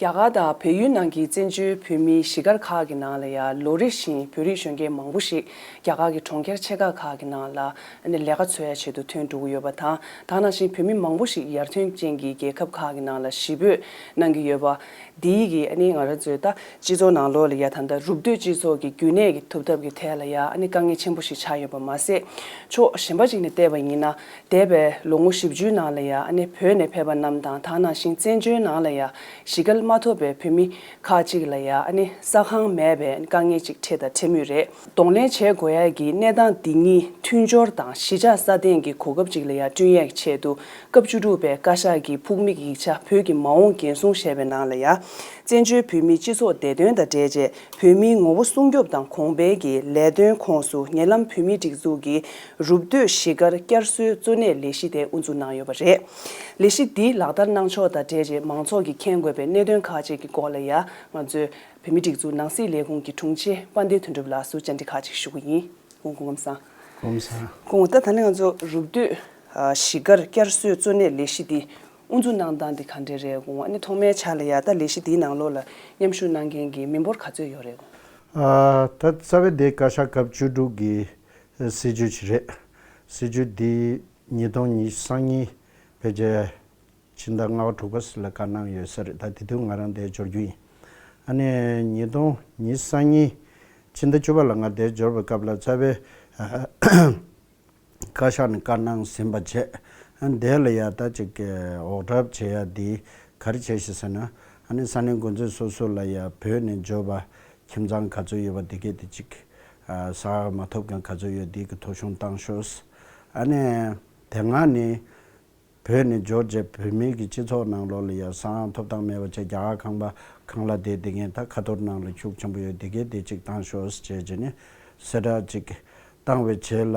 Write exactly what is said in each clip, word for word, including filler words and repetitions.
རྒྱ་གར་དང་བལ་ཡུལ་ནང་གི་བཙན་བྱོལ་བོད་མིའི་གཞིས་སྒར་ཁག་གི་ནང་ལ་ཡང་ལོ་རེ་བཞིན་བོད་རིགས་གཞོན་སྐྱེས་མང་པོ་ཞིག་རྒྱ་གར་གྱི་གྲོང་ཁྱེར་ཆེ་ཁག་ཁག་གི་ནང་ལ་ཨ་ནི་ལས་ཀ་འཚོལ་ཡ་ཆེད་དུ་ཐོན་འགྲོ་གི་ཡོད་པ་དང་། ད་ནང་བཞིན་བོད་མི་མང་པོ་ཞིག་ཡར་ཐོན་ཅན་གྱི་རྒྱལ་ཁབ་ཁག་གི་ནང་ལ་གཞིས་སྤོས་གནང་གི་ཡོད་པ། འདིའི་གི་ཨ་ནི་ང་རང་ཚོའི་ད་སྤྱི་ཚོགས་ནང་ལོགས་ལ་ཡ་ད་ལྟ་རུབ་སྟོད་སྤྱི་ཚོགས་ཀྱི་རྒྱུན་གནས་ཀྱི་ཐོབ་ཐབ་ཀྱི་ཐད་ལ་ཡ་ཨ་ནི་དཀའ་ངལ་ཆེན་པོ་ཞིག་ཆགས་ཡོད་པ་མ་ཟད། ཕྱོགས་གཞན་པ་ཅིག་ནས་བལྟས་པ་ཡིན་ན། འདས་པའི་ལོ་ངོ་བཞི་བཅུའི་ནང་ལ་ཡ་ཨ་ནི་བོད་ནས་ཕེབས་པ་རྣམས་དང་ད་ནང་བཞིན་བཙན་བྱོལ་ནང་ལ་ཡ་གཞིས་སྒར་མ་ཐོབ་པའི་བོད་མི་ཁག་ཅིག་ལ་ཡ་ཨ་ནི་ས་ཁང་མེད་པའི་དཀའ་ངལ་ཅིག་འཕྲད་དང་འཕྲད་མུས་རེད། གདོང་ལེན་བྱེད་དགོས་ཡ་གི་གནས་སྟངས་འདི་གཉིས་མཐུན་སྦྱོར་དང་གཞིས་ཆགས་སྲ་བརྟན་གྱི་གོ་སྐབས་ཅིག་ལ་ཡ་བསྐྲུན་ཡ་གི་ཆེད་དུ་སྐབས་བཅུ་དྲུག་པའི་བཀའ་ཤག་གི་ཕུགས་དམིགས་ཡིག་ཆ་བོད་ཀྱི་མ་འོངས་འགན་སྲུང་ཞེས་པའི་ནང་ལ་ཡ། བཙན་བྱོལ་བོད་མིའི་སྤྱི་ཚོགས་བདེ་དོན་དང་འབྲེལ་བྱས་བོད་མིའི་ངོ་བོ་སྲུང་སྐྱོབ་དང་གོང་འཕེལ་གྱི་ལས་དོན་ཁོངས་སུ་ཉེ་ལམ་བོད་མིའི་སྒྲིག་འཛུགས་ཀྱི་རུབ་སྟོད་གཞིས་སྒར་བསྐྱར་གསོའི་གཙོ་གནད་ལས་གཞི་དེ་དབུ་འཛུགས་གནང་ཡོད་པ་རེད། ལས་གཞི་འདི་ལག་བསྟར་གནང་ཕྱོགས་དང་འབྲེལ་བྱས་མང་ཚོགས་ཀྱིས་མཁྱེན་དགོས་པའི་གནད་དོན་ཁག་ཅིག་གི་སྐོར་ལ་ཡ་ང་ཚོས་བོད་མིའི་སྒྲིག་འཛུགས་ནང་སྲིད་ལས་ཁུངས་ཀྱི་དྲུང་ཆེ་དཔལ་ལྡན་དོན་གྲུབ་ལགས་སུ་བཅར་འདྲི་ཁག་ཅིག་ཞུ་གི་ཡིན། སྐུ་ངོ་སྐུ་ངོ་ཁམས་བཟང་། ཁམས་བཟང་། སྐུ་ངོ་ད་ད་ནི་ང་ཚོ་རུབ་སྟོད་གཞིས་སྒར་བསྐྱར་གསོའི་གཙོ་གནད་ལས་གཞི་འདི་དབུ་འཛུགས་གནང་སྟངས་འདི་ག་འདྲས་རེད། དགོངས་ཨ་ནི་ཐོག་མའི་ཆ་ལ་ཡ་ད་ལས་གཞི་འདིའི་ནང་ལོགས་ལ་མཉམ་ཞུགས་གནང་མཁན་གྱི་མི་འབོར་ག་ཚོད་ཡོད་རེད། ཨ་ད་རྩ་བའི་དེ་བཀའ་ཤག་སྐབས་བཅུ་དྲུག་གི་སྲིད་བྱུས་ཅིག་རེད། སྲིད་བྱུས་འདི་ཉིས་སྟོང་ཉི་ཤུ་རྩ་གཉིས་ཕལ་ཆེར་ཕྱི་ཟླ་ལྔ་པ་དྲུག་པ་ལ་བཀའ་གནང་ཡོད་ས་རེད། ད་དེ་དུས་ང་རང་དེ་འབྱོར་རྒྱུ་ཡིན། ཨ་ནི་ཉིས་སྟོང་ཉི་ཤུ་རྩ་གཉིས་ཕྱི་ཟླ་བཅུ་པ་ལ་ང་དེ་འབྱོར་བའི་སྐབས་ལ་རྩ་བའི་བཀའ་ཤག་ནས་བཀའ་གནང་ཟིན་པ་བྱས། ཨ་ནི་དེ་ལ་ཡ་ད་ཅིག་འོག་གྲབས་བྱེད་ཡ་འདི་ག་རེ་བྱས་ཤིག་ཟེར་ན། ཨ་ནི་ས་གནས་འགོ་འཛིན་སོ་སོ་ལ་ཡ་བོད་ནས་འབྱོར་བ་ཁྱིམ་ཚང་ག་ཚོད་ཡོད་པ་དེ་གས་དེ་ཅིག་ས་ཁང་མ་ཐོབ་མཁན་ག་ཚོད་ཡོད་འདི་གི་ཐོ་གཞུང་བཏང་ཤོག་ཨ་ནི་དེ་སྔ་ནས་བོད་ནས་འབྱོར་རྗེས་བོད་མི་གི་སྤྱི་ཚོགས་ནང་ལོགས་ལ་ཡ་ས་ཁང་ཐོབ་ཐང་མེད་པ་བྱས། རྒྱ་གར་ཁང་པ་ཁང་གླ་དེ་དེ་གས་ད་ཁ་ཐོར་ནང་ལ་ཤུགས་ཆེན་པོ་ཡོད་དེ་གས་དེ་ཅིག་བཏང་ཤོག་ཟེར་བྱས་ནས་གསལ་བསྒྲགས་ཅིག་བཏང་བའི་རྗེས་ལ་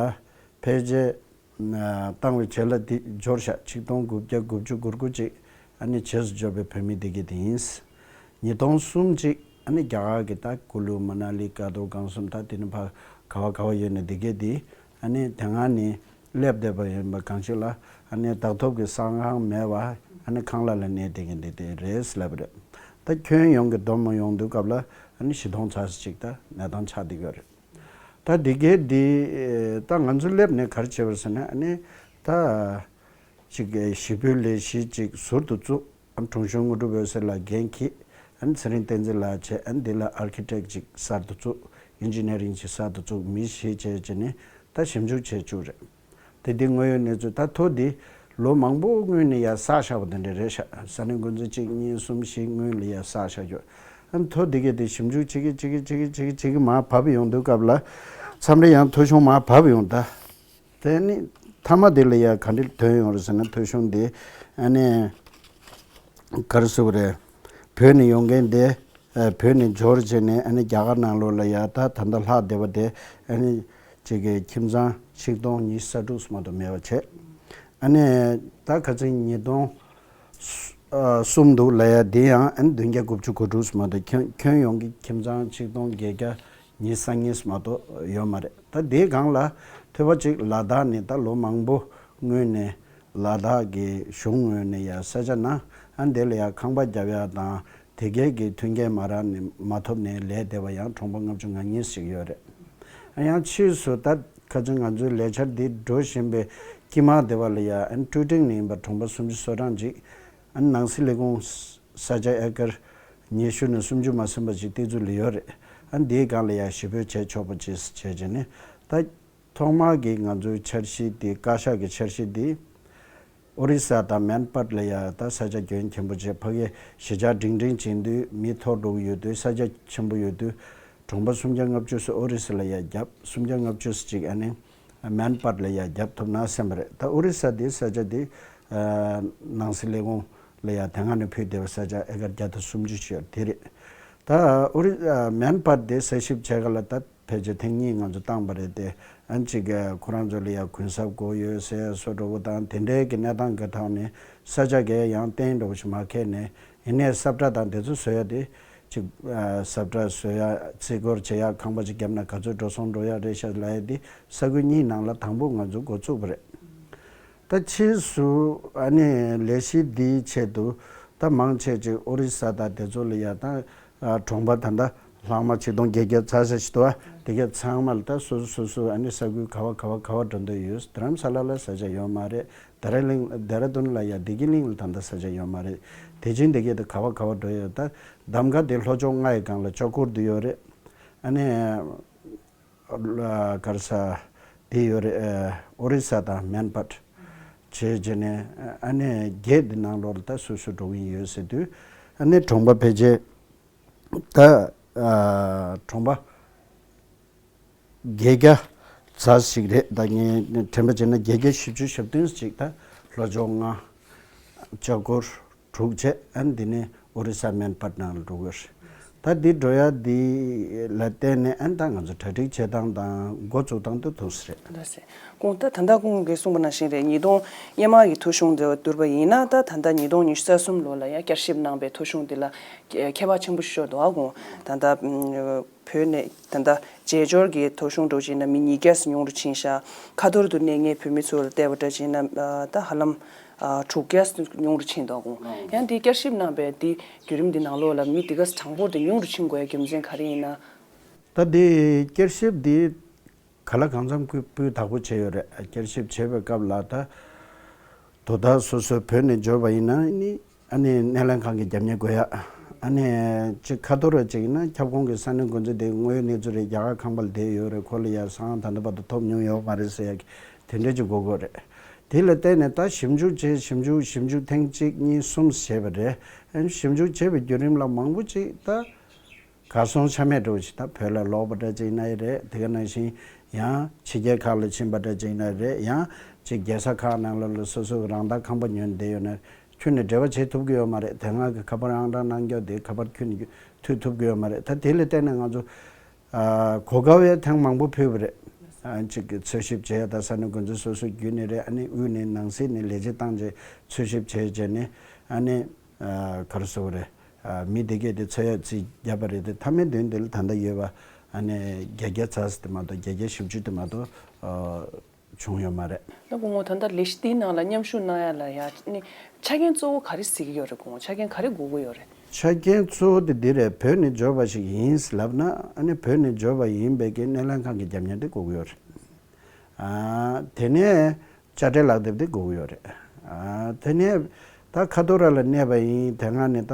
ཕལ་ཆེར། བཏང་བའི་རྗེས་ལ་འདི་འབྱོར་ཤག་ཆིག་སྟོང་དགུ་བརྒྱ་དགུ་བཅུ་གོ་དགུ་ཅིག་ཨ་ནི་རྗེས་སུ་འབྱོར་བའི་བོད་མི་འདི་གས་དེ་ཡིན། ཉིས་སྟོང་གསུམ་ཅིག་ཨ་ནི་རྒྱ་གར་གྱི་ད་ཀུ་ལུ་མ་ན་ལི་ཀ་ཏོ་སྒང་གསུམ་ད་དེ་ནི་ཕ་ག་བ་ག་བ་ཡོད་ན་འདི་གས་དེ་ཨ་ནི་དེ་སྔ་ནས་སླེབས་བསྡད་པ་ཡིན་པ་གང་ཅི་ལ་ཨ་ནི་བདག་ཐོབ་ཀྱི་ས་ཁང་མེད་པ་ཨ་ནི་ཁང་གླ་ལ་གནས་བསྡད་མཁན་འདི་དེ་རེད་ལབ་པ་རེད། ད་ཁྱོན་ཡོངས་ཀྱི་བསྡོམས་ཡོང་དུས་སྐབས་ལ་ཨ་ནི་བཞི་སྟོང་ཙམ་ཅིག་ད་གནས་སྟངས་ཆགས་བསྡད་ཡོད་རེད། ད་འདི་གའི་འདི་ད་ང་ཚོ་སླེབས་ནས་ག་རེ་བྱས་པ་ཟེར་ན་ཨ་ནི་ད་ཅིག་གཞིས་སྤོའི་ལས་གཞི་ཅིག་ཟུར་དུ་བཙུགས། ཨ་དྲུང་གཞོན་དངོས་གྲུབ་འོད་ཟེར་ལགས་འགན་འཁྱེར། ཨ་ནི་ཚེ་རིང་བསྟན་འཛིན་ལགས་བྱས། ཨ་ནི་འདི་ལ་ཨར་ཁི་ཊེག་ཅིག་གསར་དུ་བཙུགས། ཨིན་ཇི་ནི་ཡ་རིང་ཅིག་གསར་དུ་བཙུགས། མི་བཞི་བྱས་བྱས་ནས་ད་ཞིབ་འཇུག་བྱས་བཅུག་རེད། དེ་འདི་དངོས་ཡོད་གནས་ཚུལ། ད་ཐོ་འདི་ལོ་མང་པོ་སྔོན་ནས་ཡར་བསགས་བཞག་པ་དེ་འདྲ་རེད་ཤག་ས་གནས་འགོ་འཛིན་གཅིག་གཉིས་གསུམ་བཞི་སྔོན་ལ་ཡར་བསགས་བཞག་རྒྱུ། ཨ་ནི་ཐོ་འདི་གས་དེ་ཞིབ་འཇུག་བྱེད་ཀྱི་བྱེད་ཀྱི་བྱེད་ཀྱི་བྱེད་ཀྱི་བྱེད་ཀྱི་མར་བབས་ཡོང་དུས་སྐབས་ལ་མཚམས་རེ་ཡང་ཐོ་གཞུང་མར་བབས་ཡོང་། ད་དེ་ནི་མཐའ་མ་དེ་ལ་ཡ་ག་འདྲ་ཐོན་ཡོང་རེད་ཟེར་ན། ཐོ་གཞུང་དེ་ཨ་ནི་ག་རེ་ཟེར་དགོས་རེད། བོད་ནས་ཡོང་མཁན་དེ་ཨ་བོད་ནས་འབྱོར་བྱས་ནས་ཨ་ནི་རྒྱ་གར་ནང་ལོགས་ལ་ཡ་ད་ད་ལྟ་ལྷག་བསྡད་པ་དེ་ཨ་ནི་ཅིག་གི་ཁྱིམ་ཚང་ཆིག་སྟོང་ཉི་ཤུ་རྩ་དྲུག་མ་གཏོགས་མེད་པ་བྱས། ཨ་ནི་ད་ཁ་སང་ཉིས་སྟོང་གསུམ་འདུག་ལབ་ཡ་དེ་ཡང་ཨ་ནི་བདུན་བརྒྱ་དགུ་བཅུ་གོ་དྲུག་མ་གཏོགས་ཁྱོན་ཁྱོན་ཡོངས་ཀྱི་ཁྱིམ་ཚང་ཆིག་སྟོང་བརྒྱད་བརྒྱ་ཉི་ཤུ་རྩ་གཉིས་མ་གཏོགས་ཡོད་མ་རེད། ད་དེའི་སྒང་ལ་ཐོས་པ་ཅིག་ལ་དྭགས་ནས་ད་ལོ་མང་པོ་སྔོན་ནས་ལ་དྭགས་ཀྱི་གཞུང་ངོས་ནས་ཡ་ས་ཆ་ན་ཨ་ནི་དེ་ལ་ཡ་ཁང་པ་རྒྱབ་ཡ་དང་། དེ་གས་ཀྱི་མཐུན་རྐྱེན་མ་རག་ནས་མ་ཐོབ་ནས་ལས་བསྡད་པ་ཡང་གྲོང་པ་ལྔ་བཅུ་ང་གཉིས་ཤིག་ཡོད་རེད། ཡང་ཕྱིས་སུ་ད་ཁ་ཆེ་ང་ཚོའི་ལས་འཆར་འདི་འགྲོ་བཞིན་པའི་དཀྱིལ་མ་དེ་བ་ལ་ཡ་ཨན་ཀྲུའུ་ཀྲིང་ནས་ཡིན་པ་གྲོང་པ་སུམ་ཅུ་སོ་གྲངས་ཅིག་ཨན་ནང་སྲིད་ལས་ཁུངས་ས་ཆ་ཨེ་ཀར་ཉི་ཤུ་ནས་སུམ་ཅུ་མ་ཟིན་པ་ཅིག་གཏེར་འཛུགས་ལ་ཡོད་རེད། ཨན་དེའི་སྒང་ལ་ཡ་གཞིས་སྤོས་བྱས་ཆོག་པ་ཅིག་བྱས་བྱས་ནས་ད། ཐོག་མར་གྱི་ང་ཚོའི་འཆར་གཞི་འདི་བཀའ་ཤག་གི་འཆར་གཞི་འདི། ཨོ་རི་ས་དང་མན་པར་ལ་ཡ་ད་ས་ཆ་རྒྱུན་ཆེན་པོ་བྱས། ཕ་གི་གཞིས་ཆགས་སྒྲིང་སྒྲིང་བྱེད་དུས་མི་འཐོར་འགྲོ་གི་ཡོད་དུས་ས་ཆ་ཆེན་པོ་ཡོད་དུས་གྲོང་པ་སུམ་བརྒྱ་ལྔ་བཅུ་སུ་ཨོ་རི་ས་ལ་ཡ་བརྒྱབ། སུམ་བརྒྱ་ལྔ་བཅུ་སུ་ཅིག་ཨ་ནི་མན་པར་ལ་ཡ་བརྒྱབ་ཐུབ་ན་བསམ་པ་རེད། ད་ཨོ་རི་ས་འདི་ས་ཆ་འདི་ནང་སྲིད་ལས་ཁུངས་ལ་ཡ་དེ་སྔ་ནས་ཕུལ་བསྡད་པའི་ས་ཆ་ཨེ་ཀར་བརྒྱ་དང་སུམ་ཅུ་ཞིག་ཡོད་རེད། དེ་རེད། ད་ཨོ་རི་མན་པར་འདི་ཟེར་ཞིབ་བྱས་ག་ལ་ད། ཕལ་ཆེར་ཐེངས་གཉིས་ང་ཚོ་བཏང་པ་རེད་དེ། ཨན་ཅིག་ཁོ་རང་ཚོ་ལ་ཡ་གུན་གསབ་དགོས་ཡོད་ཟེར་སོ་འགྲོ་བོ་དང་དེ་འདྲའི་གི་གནས་སྟངས་གི་ཐོག་ནས་ས་ཆ་གས་ཡང་བརྟན་འགྲོ་བོ་ཞིག་མ་ཁེལ་ནས། ཡིན་ནའི་ས་བཀྲ་དང་དེ་ཚོ་བཟོ་ཡ་དེ་ཅིག་ས་བཀྲ་བཟོ་ཡ་རྩིས་སྐོར་བྱེད་ཡ་ཁང་པ་ཅིག་བརྒྱབ་ན་ག་ཚོད་འགྲོ་སོང་འགྲོ་ཡ་རེད་ཤག་ལབ་ཡ་དེ་ས་ཁུལ་གཉིས་ནང་ལ་དང་པོ་ང་ཚོ་འགོ་བཙུགས་པ་རེད། ད་ཕྱིས་སུ་ཨ་ནི་ལས་གཞི་འདིའི་ཆེད་དུ་ ད་མང་ཆེ་ཅིག་ཨོ་རི་ས་དང་དེ་ཚོ་ལ་ཡ་ད་ཨ་གྲོང་པ་ད་ལྟ་ལྷག་མ་ཆིག་སྟོང་བརྒྱད་བརྒྱ་ཙམ་ཞིག་འདུག་ཨ། དེ་ག་ཚང་མ་ལ་ད་སོ་སོ་སོ་སོ་ཨ་ནི་ས་ཁུལ་ག་བ་ག་བ་ག་བ་འགྲོ་འདོད་ཡོད། རྡ་རམ་ས་ལ་ལ་ས་ཆ་ཡོད་མ་རེད། དེ་ར་གླིང་དེ་ར་ལྡུན་ལ་ཡ་བདེ་སྐྱིད་གླིང་ལ་ད་ལྟ་ས་ཆ་ཡོད་མ་རེད། དེ་བཞིན་དེ་ག་ད་ག་བ་ག་བ་འགྲོ་ཡོད། ད་གདམ་ག་དེ་ལྷོ་ཕྱོགས་ལྔ་ཡི་སྒང་ལ་ལྕགས་གུར་དུ་ཡོད་རེད། ཨ་ནི་གར་ས་དེ་ཡོད་རེད། ཨོ་རི་ས་དང་མན་པད་བྱས་རྗེས་ནས་ཨ་ནི་བརྒྱད་དེ་ནང་ལོགས་ལ་ད་སོ་སོ་འགྲོ་གི་ཡོད་ཟེར་དུས། ཨ་ནི་གྲོང་པ་ཕལ་ཆེར་ད་གྲོང་པ་བརྒྱད་བརྒྱ་ཙམ་ཞིག་རེད། ད་ངས་དྲན་པ་བྱས་ན་བརྒྱད་བརྒྱ་བཞི་བཅུ་ཞེ་བདུན་ཅིག་ད་ལྷོ་ཕྱོགས་ལྔ། ལྕགས་གུར་དྲུག་བྱས། ཨ་ནི་འདི་ནས་ཨོ་རི་ས་མན་པད་ནང་ལ་འགྲོ་གི་ཡོད་རེད། ད་འདི་འགྲོ་ཡ་འདི་ལ་བརྟེན་ནས་ཨ་ནི་ད་ང་ཚོ་གྲ་སྒྲིག་བྱེད་སྟངས་དང་འགོ་བཙུགས་སྟངས་དེ་ཐུག་ས་རེད། ལགས་སེ། ཁོང་ད་ད་ལྟ་ཁོང་གིས་གསུངས་པ་ནང་བཞིན་རེད། ཉིས་སྟོང་སྔོན་མ་གི་ཐོ་གཞུང་དེ་བསྡུར་བ་ཡིན་ན། ད་ད་ལྟ་ཉིས་སྟོང་ཉི་ཤུ་རྩ་གསུམ་ལོ་ལ་ཡ་བསྐྱར་ཞིབ་གནང་པའི་ཐོ་གཞུང་དེ་ལ་ཁྱད་པར་ཆེན་པོ་ཤོར་འདུག་ཨ། ཁོང་ད་ལྟ་བོད་ནས་ད་ལྟ་བྱེས་འབྱོར་གྱི་ཐོ་གཞུང་འགྲོ་བྱས་ན་མི་ཉིས་བརྒྱ་ཙམ་ཉུང་རུ་ཕྱིན་ཤག་ཁ་ཐོར་དུ་གནས་མཁན་བོད་མི་ཚོ་ལ་བལྟས་པ་འདྲ་བྱས་ན་ད་ཧ་ལམ་དྲུག་བརྒྱ་ཙམ་ཉུང་རུ་ཕྱིན་འདུག་ཨ། ཡང་འདི་བསྐྱར་ཞིབ་གནང་པའི་འདི་བརྒྱུད་རིམ་འདི་ནང་ལོགས་ལ་མི་འདི་ག་གྲངས་འབོར་དེ་ཉུང་རུ་ཕྱིན་དགོས་ཡ་རྒྱུ་མཚན་ག་རེ་ཡིན་ན། ད་འདི་བསྐྱར་ཞིབ་འདི་ག་ལ་གང་འཚམ་སྤུས་སྤུས་དག་པོ་བྱས་ཡོད་རེད། བསྐྱར་ཞིབ་བྱས་པའི་སྐབས་ལ་ད་དོ་བདག་སོ་སོའི་བོད་ནས་འབྱོར་བ་ཡིན་ན་ནི་ཨ་ནི་སྣེ་ལེན་ཁང་གི་རྒྱབ་གཉེར་དགོས་ཡ། ཨ་ནི་ཅིག་ཁ་ཐོར་ར་ཅིག་ཡིན་ན་ཁྱབ་ཁོངས་ཀྱི་ས་གནས་འགོ་འཛིན་དེ་དངོས་ཡོད་གནས་ཚུལ་རེད། རྒྱ་གར་ཁང་པ་ལ་བསྡད་ཡོད་རེད། ཁོ་ལ་ཡ་ས་ཡོམ་ད་ལྟ་བར་དུ་ཐོབ་མྱོང་ཡོད་མ་རེད་ཟེར་ཡ་གི་དེ་འདྲ་ཅིག་དགོས་དགོས་རེད། དེ་ལ་བརྟེན་ནས་ད་ཞིབ་འཇུག་བྱས། ཞིབ་འཇུག་ཞིབ་འཇུག་ཐེངས་གཅིག་གཉིས་གསུམ་བྱས་པ་རེད། ཨ་ནི་ཞིབ་འཇུག་བྱས་པའི་བརྒྱུད་རིམ་ལ་མང་པོ་ཅིག་ད་གར་སོང་ཆ་མེད་འགྲོ་ཞིག་ད་བོད་ལ་ལོག་པ་འདྲ་ཅིག་ཡིན་ན་ཡི་རེད། དེ་ག་ནང་བཞིན་ཡང་ཕྱི་རྒྱལ་ཁག་ལ་ཕྱིན་པ་འདྲ་ཅིག་ཡིན་ན་རེད། ཡང་ཅིག་རྒྱལ་ས་ཁག་ནང་ལ་ལ་སོ་སོ་གི་རང་བདག་ཁང་པ་ཉོས་ནས་བསྡད་ཡོད་ན་ཁྱོན་ནས་འབྲེལ་བ་བྱེད་ཐུབ་ཀྱི་ཡོད་མ་རེད། དེ་སྔ་གི་ཁ་པར་ཨང་གྲངས་གནང་རྒྱུ་དེ་ཁ་པར་ཁྱོན་ནས་མཐུད་ཐུབ་ཀྱི་ཡོད་མ་རེད། ད་དེ་ལ་བརྟེན་ནས་ང་ཚོ་ཨ་གོ་སྐབས་ཡང་ཐེངས་མང་པོ་ཕུལ་བ་རེད། ཨ་ཅིག་གི་འཚོལ་ཞིབ་བྱས་ཡ་ད་ས་གནས་འགོ་འཛིན་སོ་སོ་བརྒྱུད་ནས་རེད། ཨ་ནི་དབུས་ནས་ནང་སྲིད་ནས་ལས་བྱེད་བཏང་རྗེས་འཚོལ་ཞིབ་བྱས་རྗེས་ནས་ཨ་ནི་ཨ་ག་རེ་ཟེར་དགོས་རེད། ཨ་མི་དེ་གས་དེ་འཚོལ་ཡ་རྩིས་བརྒྱབ་པ་རེད། དེ་མཐའ་མའི་དོན་དེ་ལ་ད་ལྟ་ཡོད་པ་ཨ་ནི་བརྒྱད་བརྒྱ་ཙམ་དེ་མ་གཏོགས། བརྒྱད་བརྒྱ་བཞི་བཅུ་དེ་མ་གཏོགས་ཨ་བྱུང་ཡོད་མ་རེད། ད་སྐུ་ངོ་ད་ལྟ་ལས་གཞི་འདིའི་ནང་ལ་མཉམ་ཞུགས་གནང་ཡ་ལ་ཡ་ནི་ཆ་རྐྱེན་གཙོ་བོ་ག་རེ་གཟིགས་ཀྱི་ཡོད་རེད། སྐུ་ངོ་ཆ་རྐྱེན་ག་རེ་དགོས་ཀྱི་ཡོད་རེད། ཆ་རྐྱེན་གཙོ་བོ་དེ་འདི་རེད། བོད་ནས་འབྱོར་བ་ཞིག་ཡིན་ལབ་ན་ཨ་ནི་བོད་ནས་འབྱོར་བ་ཡིན་པའི་གི་སྣེ་ལེན་ཁང་གི་རྒྱབ་གཉེར་དེ་དགོས་ཀྱི་ཡོད་རེད། ཨ་དེ་ནས་དཔྱ་ཁྲལ་ལག་དེབ་དེ་དགོས་ཀྱི་ཡོད་རེད། ཨ་དེ་ནས་ད་ཁ་ཐོར་ར་ལ་གནས་པ་ཡིན། དེ་སྔ་ནས་ད་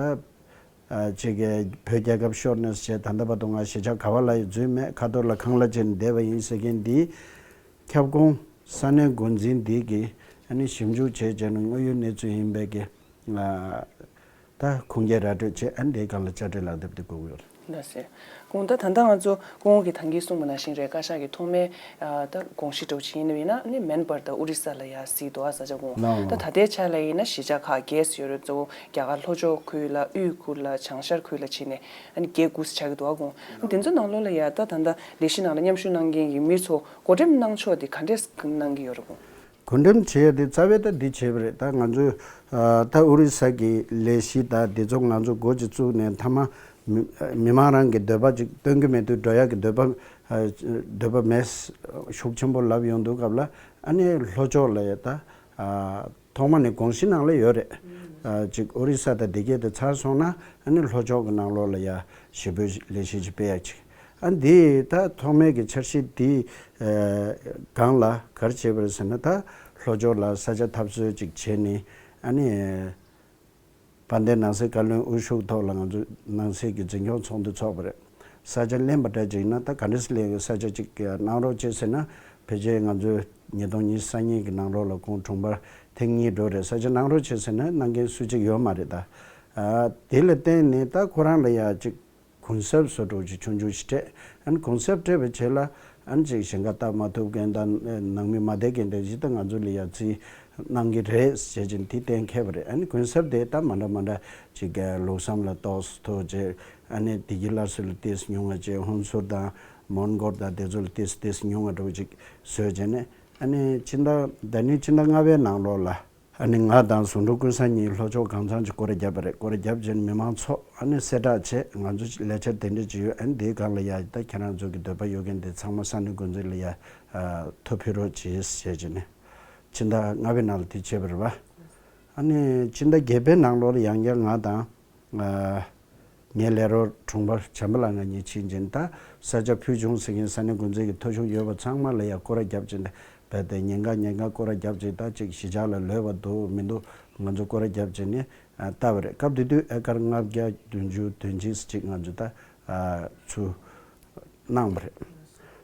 ཨ་ཅིག་གི་བོད་རྒྱལ་ཁབ་ཤོར་ནས་བྱས་ད་ལྟ་བར་དུ་ང་གཞིས་ཆགས་ག་བ་ལ་ཡང་འཛུལ་མེད། ཁ་ཐོར་ལ་ཁང་གླ་བྱས་ནས་བསྡད་པ་ཡིན་ཟེར་མཁན་འདི་ཁྱབ་ཁོངས་ས་གནས་འགོ་འཛིན་འདི་གིས་ཨ་ནི་ཞིབ་འཇུག་བྱས་བྱས་ནས་དངོས་ཡོད་གནས་ཚུལ་ཡིན་པའི་གི་ཨ་ད་ཁུངས་སྐྱེལ་ར་སྤྲོད་བྱས། ཨ་ནི་དེའི་སྒང་ལ་དཔྱ་ཁྲལ་ལག་དེབ་དེ་དགོས་ཀྱི་ཡོད་རེད། ལགས་སེ། གོང་ད་ད་ལྟ་ང་ཚོ་སྐུ་ངོ་གིས་ད་གིན་གསུངས་པ་ནང་བཞིན་རེད། བཀའ་ཤག་གི་ཐོག་མའི་ཨ་ད་དགོངས་གཞི་འདྲ་བོ་ཅིག་ཡིན་ནའི་ཡིན་ན་ནི་མན་པར་དང་ཨོ་རི་ས་ལ་ཡ་གཟིགས་འདུག་ཨ། ས་ཆ་གོང་ལགས། ད་ད་ལྟའི་ཆ་ལ་ཡིན་ན་གཞིས་ཆགས་ཁག་བརྒྱད་ཡོད་རེད། གཙོ་བོ་རྒྱ་གར་ལྷོ་ཕྱོགས་ཁུལ་ལ་དབུས་ཁུལ་ལ་བྱང་ཤར་ཁུལ་ལ་ཕྱིན་ནས་ཨ་ནི་བརྒྱད་དགུ་ཙམ་ཆགས་ཀྱི་འདུག་ཨ། གོང་དེ་ཚོ་ནང་ལོགས་ལ་ཡ་ད་ད་ལྟ་ལས་གཞི་ནང་ལ་མཉམ་ཞུགས་གནང་མཁན་གྱི་མི་ཚོ་བགོ་འགྲེམས་གནང་ཕྱོགས་དེ་ག་འདྲས་གནང་གི་ཡོད་རེད་གོང་། གོ་འགྲེམས་བྱེད་ཡ་དེ་རྩ་བའི་ད་འདི་བྱས་པ་རེད། ད་ང་ཚོས་ཨ་ད་ཨོ་རི་ས་གི་ལས་གཞི་ད་འདི་ཚོ་ང་ཚོ་འགོ་ཅིག་བཙུགས་ནས་མཐའ་མ་མི་མི་མང་རང་གི་འདོད་པ་ཅིག་སྟོན་གྱི་མེད་དུས་འགྲོ་ཡ་གི་འདོད་པ་ཨ་འདོད་པ་མེད་ཤུགས་ཆེན་པོ་ལབ་ཡོང་དུས་སྐབས་ལ་ཨ་ནི་ལྷོ་ཕྱོགས་ལ་ཡ་ད་ཨ་ཐོག་མ་ནས་དགོངས་གཞི་ནང་ལ་ཡོད་རེད། ཨ་ཅིག་ཨོ་རི་ས་ད་འདི་གས་དེ་ཚར་སོང་ན་ཨ་ནི་ལྷོ་ཕྱོགས་ཀྱི་ནང་ལོགས་ལ་ཡ་ཞེ་པོའི་ལས་གཞི་ཅིག་སྤེལ་ཡ་ཅིག་ཨ་འདི་ད་ཐོག་མའི་གི་འཆར་གཞི་འདི་ཨ་སྒང་ལ་ག་རེ་བྱས་པ་རེད་ཟེར་ན། ད་ལྷོ་ཕྱོགས་ལ་ས་ཆ་འཐབ་རྩོད་ཅིག་བྱས་ནས་ཨ་ནི་དཔལ་ལྡན་ནང་སྲིད་བཀའ་བློན་དབུ་བཞུགས་ཐོག་ལ་ང་ཚོ་ནང་སྲིད་ཀྱི་འཛིན་སྐྱོང་ཚོགས་འདུ་ཚོགས་པ་རེད། ས་ཆ་ལེན་པ་འདྲ་ཅིག་ཡིན་ན་ད་ག་འདྲ་སེ་ལེན་གི་ས་ཆ་ཅིག་གནང་རོགས་བྱེད་ཟེར་ན། ཕལ་ཆེར་ང་ཚོས་ཉིས་སྟོང་ཉི་ཤུ་རྩ་གཉིས་ཀྱི་ནང་ལོགས་ལ་ཁོང་དྲུང་འཕར་ཐེངས་གཉིས་འགྲོ་རེད། ས་ཆ་གནང་རོགས་བྱེད་ཟེར་ན་གནང་མཁན་སུ་གཅིག་ཡོད་མ་རེད། ད་ཨ་དེ་ལ་བརྟེན་ནས་ད་ཁོ་རང་ལ་ཡ་ཅིག་གུན་གསབ་བཟོ་འདྲ་ཅིག་ཆུང་ཆུང་ཞིག་སྤྲད། ཨ་ནི་གུན་གསབ་སྤྲད་པའི་རྗེས་ལ་ཨ་ནི་ཅིག་ཞིང་ཁ་བཏབ་མ་ཐུབ་མཁན་དང་ནང་མི་མ་བསྡད་མཁན་དེ་ཅིག་ད་ང་ཚོ་ལ་ཡ་རྩིས་གནང་གི་རེད་ཟེར་བྱས་ནས་དེ་གཏན་འཁེལ་བ་རེད། ཨ་ནི་གུན་གསབ་དེ་ད་མ་འདྲ་མ་འདྲ་ཅིག་ལུགས་བསམ་ལ་ཏོག་ཙམ་མཐོ་བྱས། ཨ་ནི་བདེ་སྐྱིད་སླར་གསོ་ལ་ཏོག་ཙམ་ཉུང་བ་བྱས། ཧོན་སུར་དང་མོན་གྷོ་དང་དེ་ཚོ་ལ་ཏོག་ཙམ་ཏོག་ཙམ་ཉུང་བ་འདྲ་བོ་ཅིག་བཟོས་བྱས་ནས། ཨ་ནི་ཕྱི་ཟླ་ད་ནི་ཕྱི་ཟླ་ལྔ་པའི་ནང་ལོགས་ལ་ཨ་ནི་ང་དང་ཟུང་དྲུང་ཀུན་བཟང་གཉིས་ལྷོ་ཕྱོགས་གང་ཚང་ཅིག་སྐོར་ར་བརྒྱབ་པ་རེད། སྐོར་ར་བརྒྱབ་བྱས་ནས་མི་མང་ཚོ་ཨ་ནི་གསལ་བསྒྲགས་བྱས། ང་ཚོ་ལས་འཆར་དེ་འདྲ་ཅིག་ཡོད། ཨ་ནི་དེའི་སྒང་ལ་ཡ་ད་ཁྱེད་རང་ཚོ་གི་འདོད་པ་ཡོད་མཁན་དེ་ཚང་མ་ས་གནས་འགོ་འཛིན་ལ་ཡ་ཐོ་ཕུལ་རོགས་བྱེད་ཟེར་བྱས་ནས་ཕྱི་ཟླ་ལྔ་པའི་ནང་ལ་དེ་བྱས་པ་རེད་པ། ཨ་ནི་སྤྱི་ཟླ་བརྒྱད་པའི་ནང་ལོགས་ལ་ཡང་བསྐྱར་ང་དང་། ཨ། ངའི་ལས་རོགས་དྲུང་པ་བྱམས་པ་ལགས་ང་གཉིས་ཕྱིན་ཅིང་ད་ས་ཆ་ཕུལ་བྱུང་ཟེར་མཁན་ས་གནས་འགོ་འཛིན་གྱི་ཐོ་གཞུང་ཡོད་པ་ཚང་མ་ལ་ཡང་སྐོར་ར་བརྒྱབ་ཅིང་རྦད་དེ་ཉིན་གང་ཉིན་གང་སྐོར་ར་བརྒྱབ་ཅིང་ད་ཅིག་གཞིས་ཆགས་ལ་ལོས་པ་འདུག་མི་འདུག་ང་ཚོ་སྐོར་ར་བརྒྱབ་ཅིང་ནི་ཨ་ལྟ་བ་རེད། སྐབས་དེ་དུས་ཨེ་ཀར་ལྔ་བརྒྱ་བདུན་ཅུ་དོན་གཅིག་ཅིག་ང་ཚོ་ད་ཨ་ཚུར་གནང་བ་རེད།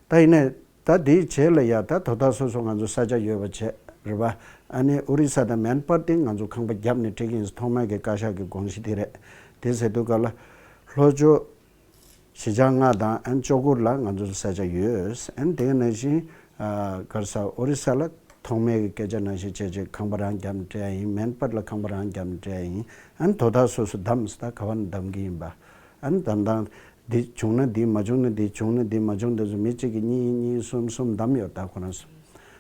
ད་ཡིན་ནའི་ད་དེའི་རྗེས་ལ་ཡ་ད་དོ་བདག་སོ་སོ་ང་ཚོ་ས་ཆ་ཡོད་པ་བྱས་རེད་པ། ཨ་ནི་ཨོ་རི་ས་དང་མན་པར་དེ་ང་ཚོ་ཁང་པ་བརྒྱབ་ནས་སྤྲད་ཀྱི་ཡིན། ཐོག་མའི་གི་བཀའ་ཤག་གི་དགོངས་གཞི་དེ་རེད། དེ་ཟེར་དུས་ག་ལ་ལྷོ་ཕྱོགས་གཞིས་ཆགས་ལྔ་དང་ཨན་ཅོ་གུར་ལ་ང་ཚོ་ས་ཆ་ཡོད། ཨན་དེ་ག་ནང་བཞིན་ཨ་ག་རེ་ཟ་ཨོ་རི་ས་ལ་ཐོག་མའི་གི་སྐད་ཆ་ནང་བཞིན་བྱས་བྱས་ཁང་པ་རང་བརྒྱབ་ནས་སྤྲད་ཡ་ཡིན། མན་པར་ལ་ཁང་པ་རང་བརྒྱབ་ནས་སྤྲད་ཡ་ཡིན། ཨན་དོ་བདག་སོ་སོ་བདམས་ད་ག་བ་ནས་བདམས་ཀྱི་ཡིན་པ། ཨན་བདམས་སྟངས་འདི་བྱུང་ན་འདི་མ་བྱུང་ན་འདི་བྱུང་ན་འདི་མ་བྱུང་འདི་ཚོ་མི་གཅིག་གིས་གཉིས་གཉིས་གསུམ་གསུམ་བདམས་ཡོད་ད་ཁོ་རང་ཚོ།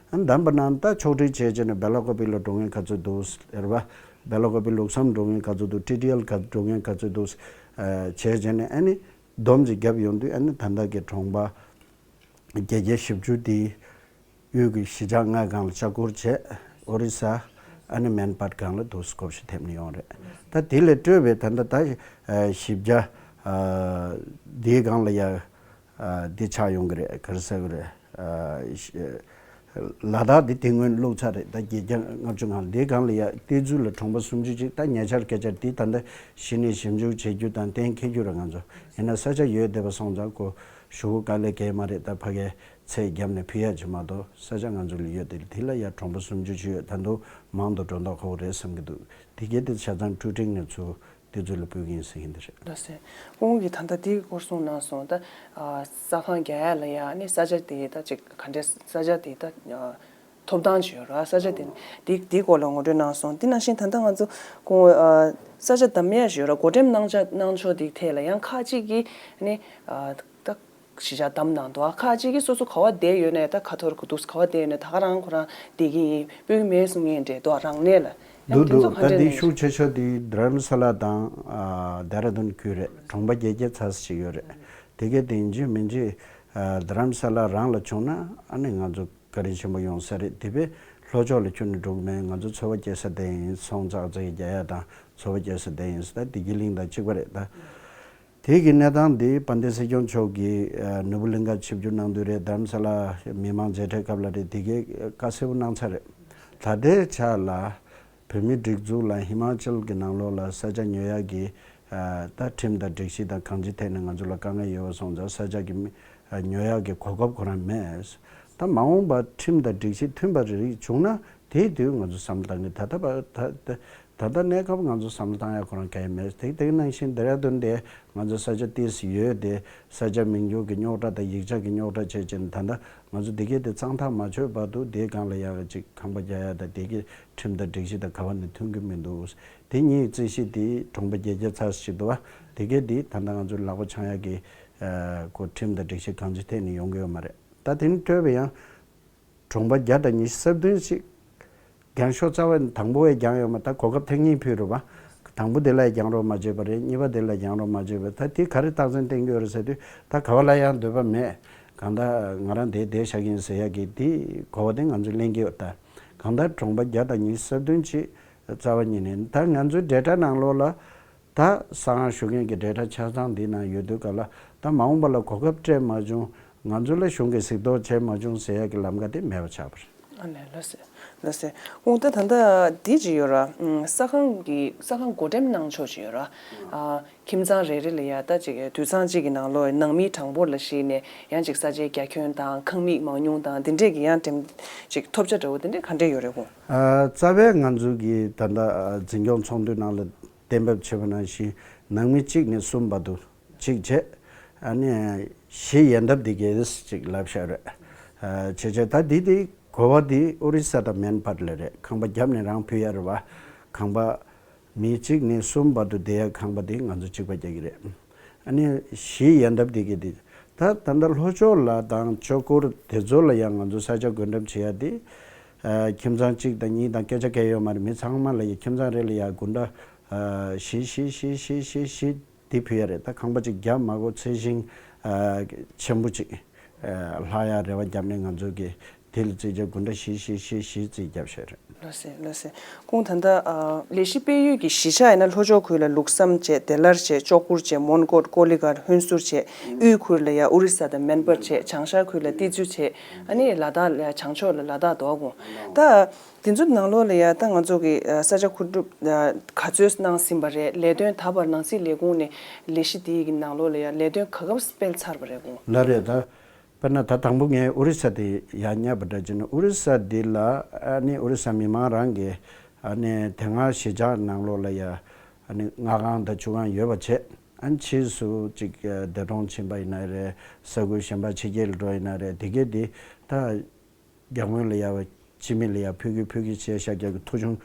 ཨ་བདམས་པ་རྣམས་ད་ཕྱོགས་སྒྲིག་བྱས་བྱས་ནས་སྦེ་ལ་ཀོ་པི་ལ་འགྲོ་མཁན་ག་ཚོད་འདུག་རེད་པ། སྦེ་ལ་ཀོ་པི་ལུགས་བསམ་འགྲོ་མཁན་ག་ཚོད་འདུག་ཊི་ཊི་ཨེལ་ག་འགྲོ་མཁན་ག་ཚོད་འདུག་བྱས་བྱས་ནས་ཨ་ནི་བསྡོམས་ཅིག་བརྒྱབ་ཡོང་དུས་ཨ་ནི་ད་ལྟ་གི་གྲོང་པ་བརྒྱད་བརྒྱ་བཞི་བཅུ་དེ་ཡུལ་གྱི་གཞིས་ཆགས་ལྔའི་སྒང་ལ་ལྕགས་སྐོར་བྱས་ཨོ་རི་ས་ཨ་ནི་མན་པར་སྒང་ལ་འདུག་སེ་བགོ་བཤའ་ཐེབས་ནས་ཡོང་རེད། ད་དེ་ལས་སྤྲོས་པའི་ད་ལྟ་ད་བཞི་བརྒྱ་འདིའི་སྒང་ལ་ཡ། ཨ་འདི་ཆགས་ཡོང་གི་རེད། ག་རེ་ཟེར་གི་རེད། ཨ་ལ་དྭགས་འདི་དེ་སྔོན་བླུགས་ཚར་རེད། ད་བརྒྱད་བརྒྱ་ལྔ་བཅུ་ང་འདིའི་སྒང་ལ་ཡ་བལྟས་ཚུལ་ལ་གྲོང་པ་སུམ་ཅུ་ཅིག་ད་ཉེ་ཆར་སྐད་ཆ་འདི་ད་ལྟ་གཞི་ནས་ཞིབ་འཇུག་བྱེད་རྒྱུ་དང་གཏན་འཁེལ་རྒྱུ་རེད་ང་ཚོ། ཡིན་ན་ས་ཆ་ཡོད་བསྡད་པ་སོང་ཙང་ཁོ་ཞུ་སྒོ་དཀའ་ལས་བརྒལ་མ་རེད། ད་ཕ་གིའི་ཚད་བརྒྱབ་ནས་ཕུལ་ཡ་ཅིག་མ་གཏོགས་ས་ཆ་ང་ཚོ་ལ་ཡོད་དེ་དེ་ལ་ཡ་གྲོང་པ་སུམ་ཅུ་ཅིག་ཡོད། ད་དུང་མང་དུ་འགྲོ་མདོག་ཁ་པོ་རེད་བསམ་གྱི་འདུག་དེ་གས་དེ་ཆ་ཚང་ཀྲུའུ་ཀྲིང་ནས་ཚུར། དེ་ཚོ་ལ་ཕུལ་གྱི་ཡིན་ཟེར་གྱི་འདི་རེད། ལགས་སེ། ཁོང་གིས་ད་ལྟ་དེའི་སྐོར་གསུངས་གནང་སོང་། ད་ཨ་ས་ཁང་རྒྱག་ཡ་ལ་ཡ་ཨ་ནི་ས་ཆ་དེ་ད་ཅིག་ག་འདྲས་ས་ཆ་དེ་ད་ཨ་ཐོབ་ཐང་ཅིག་ཡོད་རེད། ས་ཆ་དེ་དེ་དེའི་སྐོར་ལ་ངོ་སྤྲོད་གནང་སོང་། དེ་ནང་བཞིན་ད་ལྟ་ང་ཚོ་ཁོང་ཨ་ས་ཆ་བདམས་ཡ་ཞིག་ཡོད་རེད། བགོ་འགྲེམས་གནང་ཆ་གནང་ཕྱོགས་དེའི་ཐད་ལ་ཡང་ཁག་ཅིག་གིས་ཨ་ནི་ཨ་ད། གཞིས་ཆགས་བདམས་གནང་འདུག་ཁ་ཅིག་གིས་སོ་སོ་ག་བ་བསྡད་ཡོད་ནའི་ད་ཁ་ཐོར་གི་འདུག་ག་བ་བསྡད་ཡོད་ནའི་ད་ག་རང་ཁོ་རང་བསྡད་ཀྱི་ཡིན། སྤོ་གི་མེད་གསུང་མཁན་འདྲ་འདུག་རང་གནས་ལ་ཡང་འདུག་དེ་ཚོ་འདུག་ག་ད་འདྲས་འདི་གནས་ཤུགས་ཆེ་ཤོས་འདི་དྷ་རམ་ས་ལ་དང་ཨ་དེ་ར་དུན་ཁུལ་རེད། གྲོང་པ་བརྒྱད་བརྒྱ་ཚར་ཅིག་ཡོད་རེད། དེ་གས་དེ་ཡིན་གཅིག་མིན་གཅིག་ཨ་དྷ་རམ་ས་ལ་རང་ལ་བྱུང་ན་ཨ་ནི་ང་ཚོ་བཀའ་དྲིན་ཆེན་པོ་ཡོང་ས་རེད། དེ་བས་ལྷོ་ཕྱོགས་ལ་ཁྱོན་ནས་འགྲོ་གི་མེད། ང་ཚོ་འཚོ་བ་སྐྱེལ་ས་དེ་ཡིན། ཚོང་ཙག་ཙིག་རྒྱག་ཡ་དང་འཚོ་བ་སྐྱེལ་ས་དེ་ཡིན་ས། ད་བདེ་སྐྱིད་གླིང་དང་གཅིག་པ་རེད་ད། དེ་གི་གནས་སྟངས་འདི་དཔལ་ལྡན་སྲིད་སྐྱོང་མཆོག་གིས་ཨ་ནོར་བུ་གླིང་ག་ཆིབས་བསྒྱུར་གནང་དུས་རེད། དྷ་རམ་ས་ལ་མི་མང་མཇལ་འཕྲད་སྐབས་ལ་རེད། དེ་གའི་བཀའ་གསལ་པོ་གནང་ཚར་རེད། ད་ལྟའི་ཆ་ལ་བོད་མིའི་སྒྲིག་འཛུགས་ལ་ཧི་མ་ཅལ་གྱི་ནང་ལོགས་ལ་ས་ཆ་ཉོ་ཡག་གི་ཨ་ད་ཁྲིམས་དང་སྒྲིག་གཞི་དང་གང་ཅིའི་ཐད་ནས་ང་ཚོ་ལ་དཀའ་ངལ་ཡོད་པ་སོང་ཙང་ས་ཆ་གི་མི་ཨ་ཉོ་ཡག་གི་གོ་སྐབས་ཁོ་རང་མེད། ད་མ་འོངས་པ་ཁྲིམས་དང་སྒྲིག་གཞི་མཐུན་པ་རེ་རེ་བྱུང་ན་དེའི་དུས་ང་ཚོ་བསམ་བློ་བཏང་གི། ད་ལྟ་བ་ད་ད། ད་ལྟ་གནས་སྐབས་ང་ཚོ་བསམ་བློ་བཏང་ཡ་ཁོ་རང་གལ་མེད། དེ་དེ་ནང་བཞིན་དེ་ར་དོན་དེ་ང་ཚོ་ས་ཆ་ཏིས་ཡོད་དེ་ས་ཆ་མིང་རྒྱུག་གི་རྙོག་དྲ་དང་ཡིག་ཆ་གི་རྙོག་དྲ་བྱས་ཅན་ད་ལྟ་ང་ཚོ་དེ་གས་དེ་གཙང་ཐག་མ་ཆོད་བར་དུ་དེའི་སྒང་ལ་ཡག་ཅིག་ཁང་པ་རྒྱག་ཡ་དང་དེ་གས་ཁྲིམས་དང་སྒྲིག་གཞི་དང་ག་བ་ནས་མཐུན་གི་མི་འདུག་དེ་གཉིས་རྩིས་གཞི་དེ་གྲོང་པ་བརྒྱད་བརྒྱ་ཚར་ཞིག་འདུག་བ། དེ་གས་དེ་ད་ལྟ་ང་ཚོ་ལག་པ་འཆང་ཡ་གི་ཁོ་ཁྲིམས་དང་སྒྲིག་གཞི་གང་ཅི་ཐད་ནས་ཡོང་གི་ཡོད་མ་རེད། ད་དེ་ནི་སྤྲོས་པ་ཡང་། གྲོང་པ་བརྒྱ་དང་ཉི་ཤུ་རྩ་བདུན་ཞིག་རྒྱང་ཤོག་རྩ་བ་དང་པོ་བས་རྒྱང་ཡོད་མ། ད་གོ་སྐབས་ཐེངས་གཉིས་ཕུལ་རེད་བ། དང་པོ་དེ་ལ་རྒྱང་རོགས་མ་བྱས་པ་རེད། གཉིས་པ་དེ་ལ་རྒྱང་རོགས་མ་བྱས་པ་རེད། ད་དེ་ག་རེ་རྟགས་མཚན་བསྟན་གྱི་ཡོད་རེད་ཟེར་དུས་ད་ག་བ་ལ་ཡང་འདོད་པ་མེད། གང་ལྟར་ང་རང་དེ་བསྡད་བཞག་གི་ཡིན་ཟེར་ཡག་གི་དེ་གོ་བ་དེ་ང་ཚོས་ལེན་གྱི་ཡོད། ད་གང་ལྟར་གྲོང་པ་བརྒྱ་དང་ཉི་ཤུ་རྩ་བདུན་ཅིག་རྩ་བ་ཉིད་ནས་ད་ང་ཚོའི་འབྲེལ་སྒྲ་ནང་ལོགས་ལ། ད་ས་ཁང་ཞུ་མཁན་གྱི་འབྲེལ་སྒྲ་ཆ་ཚང་འདི་ནང་ཡོད་དུས་ག་ལ་ད་མ་འོངས་པ་ལ་གོ་སྐབས་སྤྲད་མ་བྱུང་། ང་ཚོ་ལ་གཞུང་གིས་གཟིགས་རྟོག་བྱས་མ་བྱུང་ཟེར་ཡག་གི་ལམ་ཁ་དེ་མེད་པ་ཆགས་པ་རེད། ཨ་ནེ་ལགས་སེ། ལགས་སེ། འོ་ད་ད་ལྟ་འདི་ཅིག་ཡོད་ར། ས་ཁང་གི་ས་ཁང་བགོ་འགྲེམས་གནང་ཕྱོགས་ཅིག་ཡོད་ར། ཨ་ཁྱིམ་ཚང་རེ་རེ་ལ་ཡ་ད་ཅིག་དུད་ཚང་གཅིག་གི་ནང་ལོགས་ནང་མི་གྲངས་འབོར་ལ་གཞིགས་ནས་ཡང་ཅིག་ས་ཆའི་རྒྱ་ཁྱོན་དང་ཁང་མིག་མང་ཉུང་དང་འདི་འདྲས་ཀྱི་ཡང་འགྲེམས་ཅིག་ཐོབ་ཆ་འདྲ་བོ་འདི་འདྲས་ག་འདྲས་ཡོད་རེད་ཁོང་། ཨ་རྩ་བའི་ང་ཚོ་གི་ད་ལྟ་འཛིན་སྐྱོང་ཚོགས་འདུའི་ནང་ལ་གཏན་འབེབས་བྱས་པ་ནང་བཞིན་ནང་མི་གཅིག་ནས་གསུམ་བར་དུ་གཅིག་བྱས། ཨ་ནི་བཞི་ཡན་འདབས་འདི་གས་ཅིག་ལབ་བཞག་རེད། ཨ་བྱས་བྱས་ད་འདི་དེ་གོ་བ་འདི་ཨོ་རི་ས་དང་མན་པར་ལ་རེད། ཁང་པ་བརྒྱབ་ནས་རང་ཕུལ་ཡ་རེད་བ། ཁང་པ་མི་གཅིག་ནས་གསུམ་བར་དུ་བསྡད་ཡ་ཁང་པ་འདི་ང་ཚོ་གཅིག་པ་རྒྱག་གི་རེད། ཨ་ནི་བཞི་ཡན་འདབས་འདི་གས་འདི་ད་ད་ལྟ་ལྷོ་ཕྱོགས་ལ་དང་ལྕགས་སྐོར་དེ་ཚོ་ལ་ཡང་ང་ཚོ་ས་ཆ་བགོ་འགྲེམས་བྱེད་ཡ་དེ། ཨ་ཁྱིམ་ཚང་གཅིག་དང་གཉིས་དང་སྐད་ཆ་གང་ཡོད་མ་རེད། མི་ཚང་མ་ལ་ཡ་ཁྱིམ་ཚང་རེ་ལ་ཡ་དགུན་ཟླ་ཨ་བཞི་བཞི་བཞི་བཞི་བཞི་བཞི་དེ་ཕུལ་ཡ་རེད། ད་ཁང་པ་གཅིག་བརྒྱབ་མ་དགོས་ཚད་ཤིང་ཨ་ཆེན་པོ་གཅིག་ཨ་ལྷག་ཡ་རེ་བ་བརྒྱབ་ནས་ང་ཚོ་གི་དེ་ལ་རྩིས་བྱས་དགུན་ཟླ་བཞི་བཞི་བཞི་བཞི་རྩིས་བརྒྱབ་བཞག་རེད། ལགས་སེ་ལགས་སེ། ཁོང་ད་ལྟ་ཨ་ལས་གཞི་སྤེལ་ཡུལ་གྱི་གཞིས་ཆགས་ཡིན་ན་ལྷོ་ཕྱོགས་ཁུལ་ལ་ལུགས་བསམ་བྱས། བདེ་སླར་བྱས། ལྕོག་གུར་བྱས། མོན་གྷོ། ཀོ་ལི་གྷལ། ཧོན་སུར་བྱས། དབུས་ཁུལ་ལ་ཡ་ཨོ་རི་ས་དང་མན་པར་བྱས། བྱང་ཤར་ཁུལ་ལ་ཏི་ཛུ་བྱས། ཨ་ནི་ལ་དྭགས་ལ་ཡ་བྱང་ཕྱོགས་ལ་ལ་དྭགས་དོ་དགོང་། ད་དེ་ཚོ་ནང་ལོགས་ལ་ཡ་ད་ང་ཚོ་གི་ཨ་ས་ཆ་མཁོ་སྒྲུབ་ཨ་ག་ཚོད་གནང་ཟིན་པ་རེད། ལས་དོན་ད་བར་ནང་སྲིད་ལས་ཁུངས་ནས་ལས་གཞི་དེའི་གི་ནང་ལོགས་ལ་ཡ་ལས་དོན་ག་སྐབས་སྤེལ་ཚར་བ་རེད་གོང་། ལགས་རེད། ད་དཔེར་ན་ད་དང་པོ་ངས་ཨོ་རི་ས་དེ་ཡར་བསྙབས་པ་འདྲ་བྱས་ན། ཨོ་རི་ས་འདི་ལ་ཨ་ནི་ཨོ་རི་ས་མི་མང་རང་གི་ཨ་ནི་དེ་སྔ་གཞིས་ཆགས་ནང་ལོགས་ལ་ཡ་ཨ་ནི་མངའ་ཁང་དང་ཆུ་ཁང་ཡོད་པ་བྱས། ཨ་ནི་ཕྱིས་སུ་ཅིག་འདས་གྲོངས་ཕྱིན་པ་ཡིན་ན་རེད། ས་ཁུལ་གཞན་པ་ཕྱི་རྒྱལ་ལ་འགྲོ་ཡིན་ན་རེད། དེ་གས་དེ་ད་རྒྱ་དངུལ་ལ་ཡ་སྤྱི་མི་ལ་ཡ་ཕུལ་གི་ཕུལ་གི་བྱས་བཞག་རྒྱ་གི་ཐོ་གཞུང་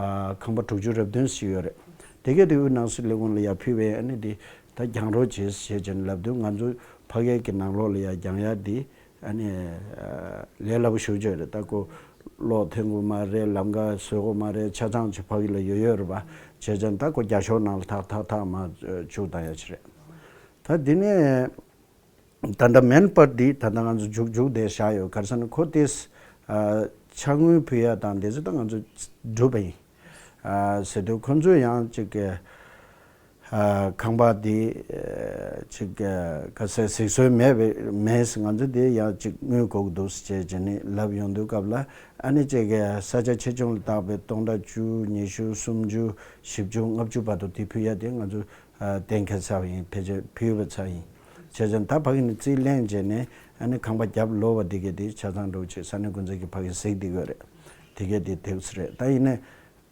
ཨ་ཁང་པ་དྲུག་ཅུ་རེ་བདུན་ཞིག་ཡོད་རེད། དེ་གས་དེ་དབུས་ནང་སྲིད་ལས་ཁུངས་ལ་ཡ་ཕུལ་བས། ཨ་ནི་དེ་ད་རྒྱང་རོགས་བྱེད་ཞེས་བྱས་ནས་ལབ་དུས། ང་ཚོ་ཕ་གི་གི་ནང་ལོགས་ལ་ཡ་རྒྱང་ཡ་དེ་ཨ་ནི་ཨ་ལས་སླ་པོ་ཞེ་པོ་ཅིག་རེད། ད་ཁོ་གློག་ཐོན་གི་མ་རེད། ལམ་ཁ་བཟོ་གི་མ་རེད། ཆ་ཚང་ཅིག་ཕ་གི་ལ་ཡོད་ཡོད་རེད་པ། བྱས་ཙང་ད་ཁོ་རྒྱ་ཤོག་ནང་ལ་ཐག་ཐག་ཐག་མར་བཅུག་བཏང་ཡ་ཅིག་རེད། ད་དེ་ནས། ད་ལྟ་མན་པར་འདི་ད་ལྟ་ང་ཚོ་མཇུག་མཇུག་དེ་བཞག་ཡོད། ག་རེ་ཟེར་ན་ཁོ་དེས་ཨ་ཕྱག་དངུལ་ཕུལ་ཡ་དང་དེ་ཚོ་ད་ང་ཚོ་བསྒྲུབས་པ་ཡིན། ཨ་ཟེར་དུས་ཁོ་ཚོས་ཡང་ཅིག་གི་ཨ་ཁང་པ་འདི་ཨ་ཅིག་ག་ཟེར་གཟིགས་ཚོད་མེད་པའི་མེད། ང་ཚོ་དེ་ཡང་ཅིག་དངུལ་དགོས་ཀྱི་འདུག་ཟེར་བྱས་བྱས་ནས་ལབ་ཡོང་དུས་སྐབས་ལ། ཨ་ནི་ཅིག་གི་ས་ཆ་ཆེ་ཆུང་ལ་བརྟགས་པའི་སྟོང་ཕྲག་བཅུ། ཉི་ཤུ། སུམ་ཅུ། བཞི་བཅུ། ལྔ་བཅུ་བར་དུ་དེ་ཕུལ་ཡ་དེ་ང་ཚོ་ཨ་གཏན་འཁེལ་ཚར་བ་ཡིན། ཕལ་ཆེར་ཕུལ་བ་ཚར་ཡིན། བྱས་ཙང་ད་ཕ་གི་ནས་རྩིས་ལེན་བྱས་ནས། ཨ་ནི་ཁང་པ་བརྒྱབ་ལོ་བ་དེ་གས་དེ་ཆ་ཚང་འགྲོ་བྱས། ས་གནས་འགོ་འཛིན་གྱིས་ཕ་གི་གཟིགས་བསྡད་ཡོད་རེད། དེ་གས་དེ་དེབ་སི་རེད། ད་ཡིན་ནའི་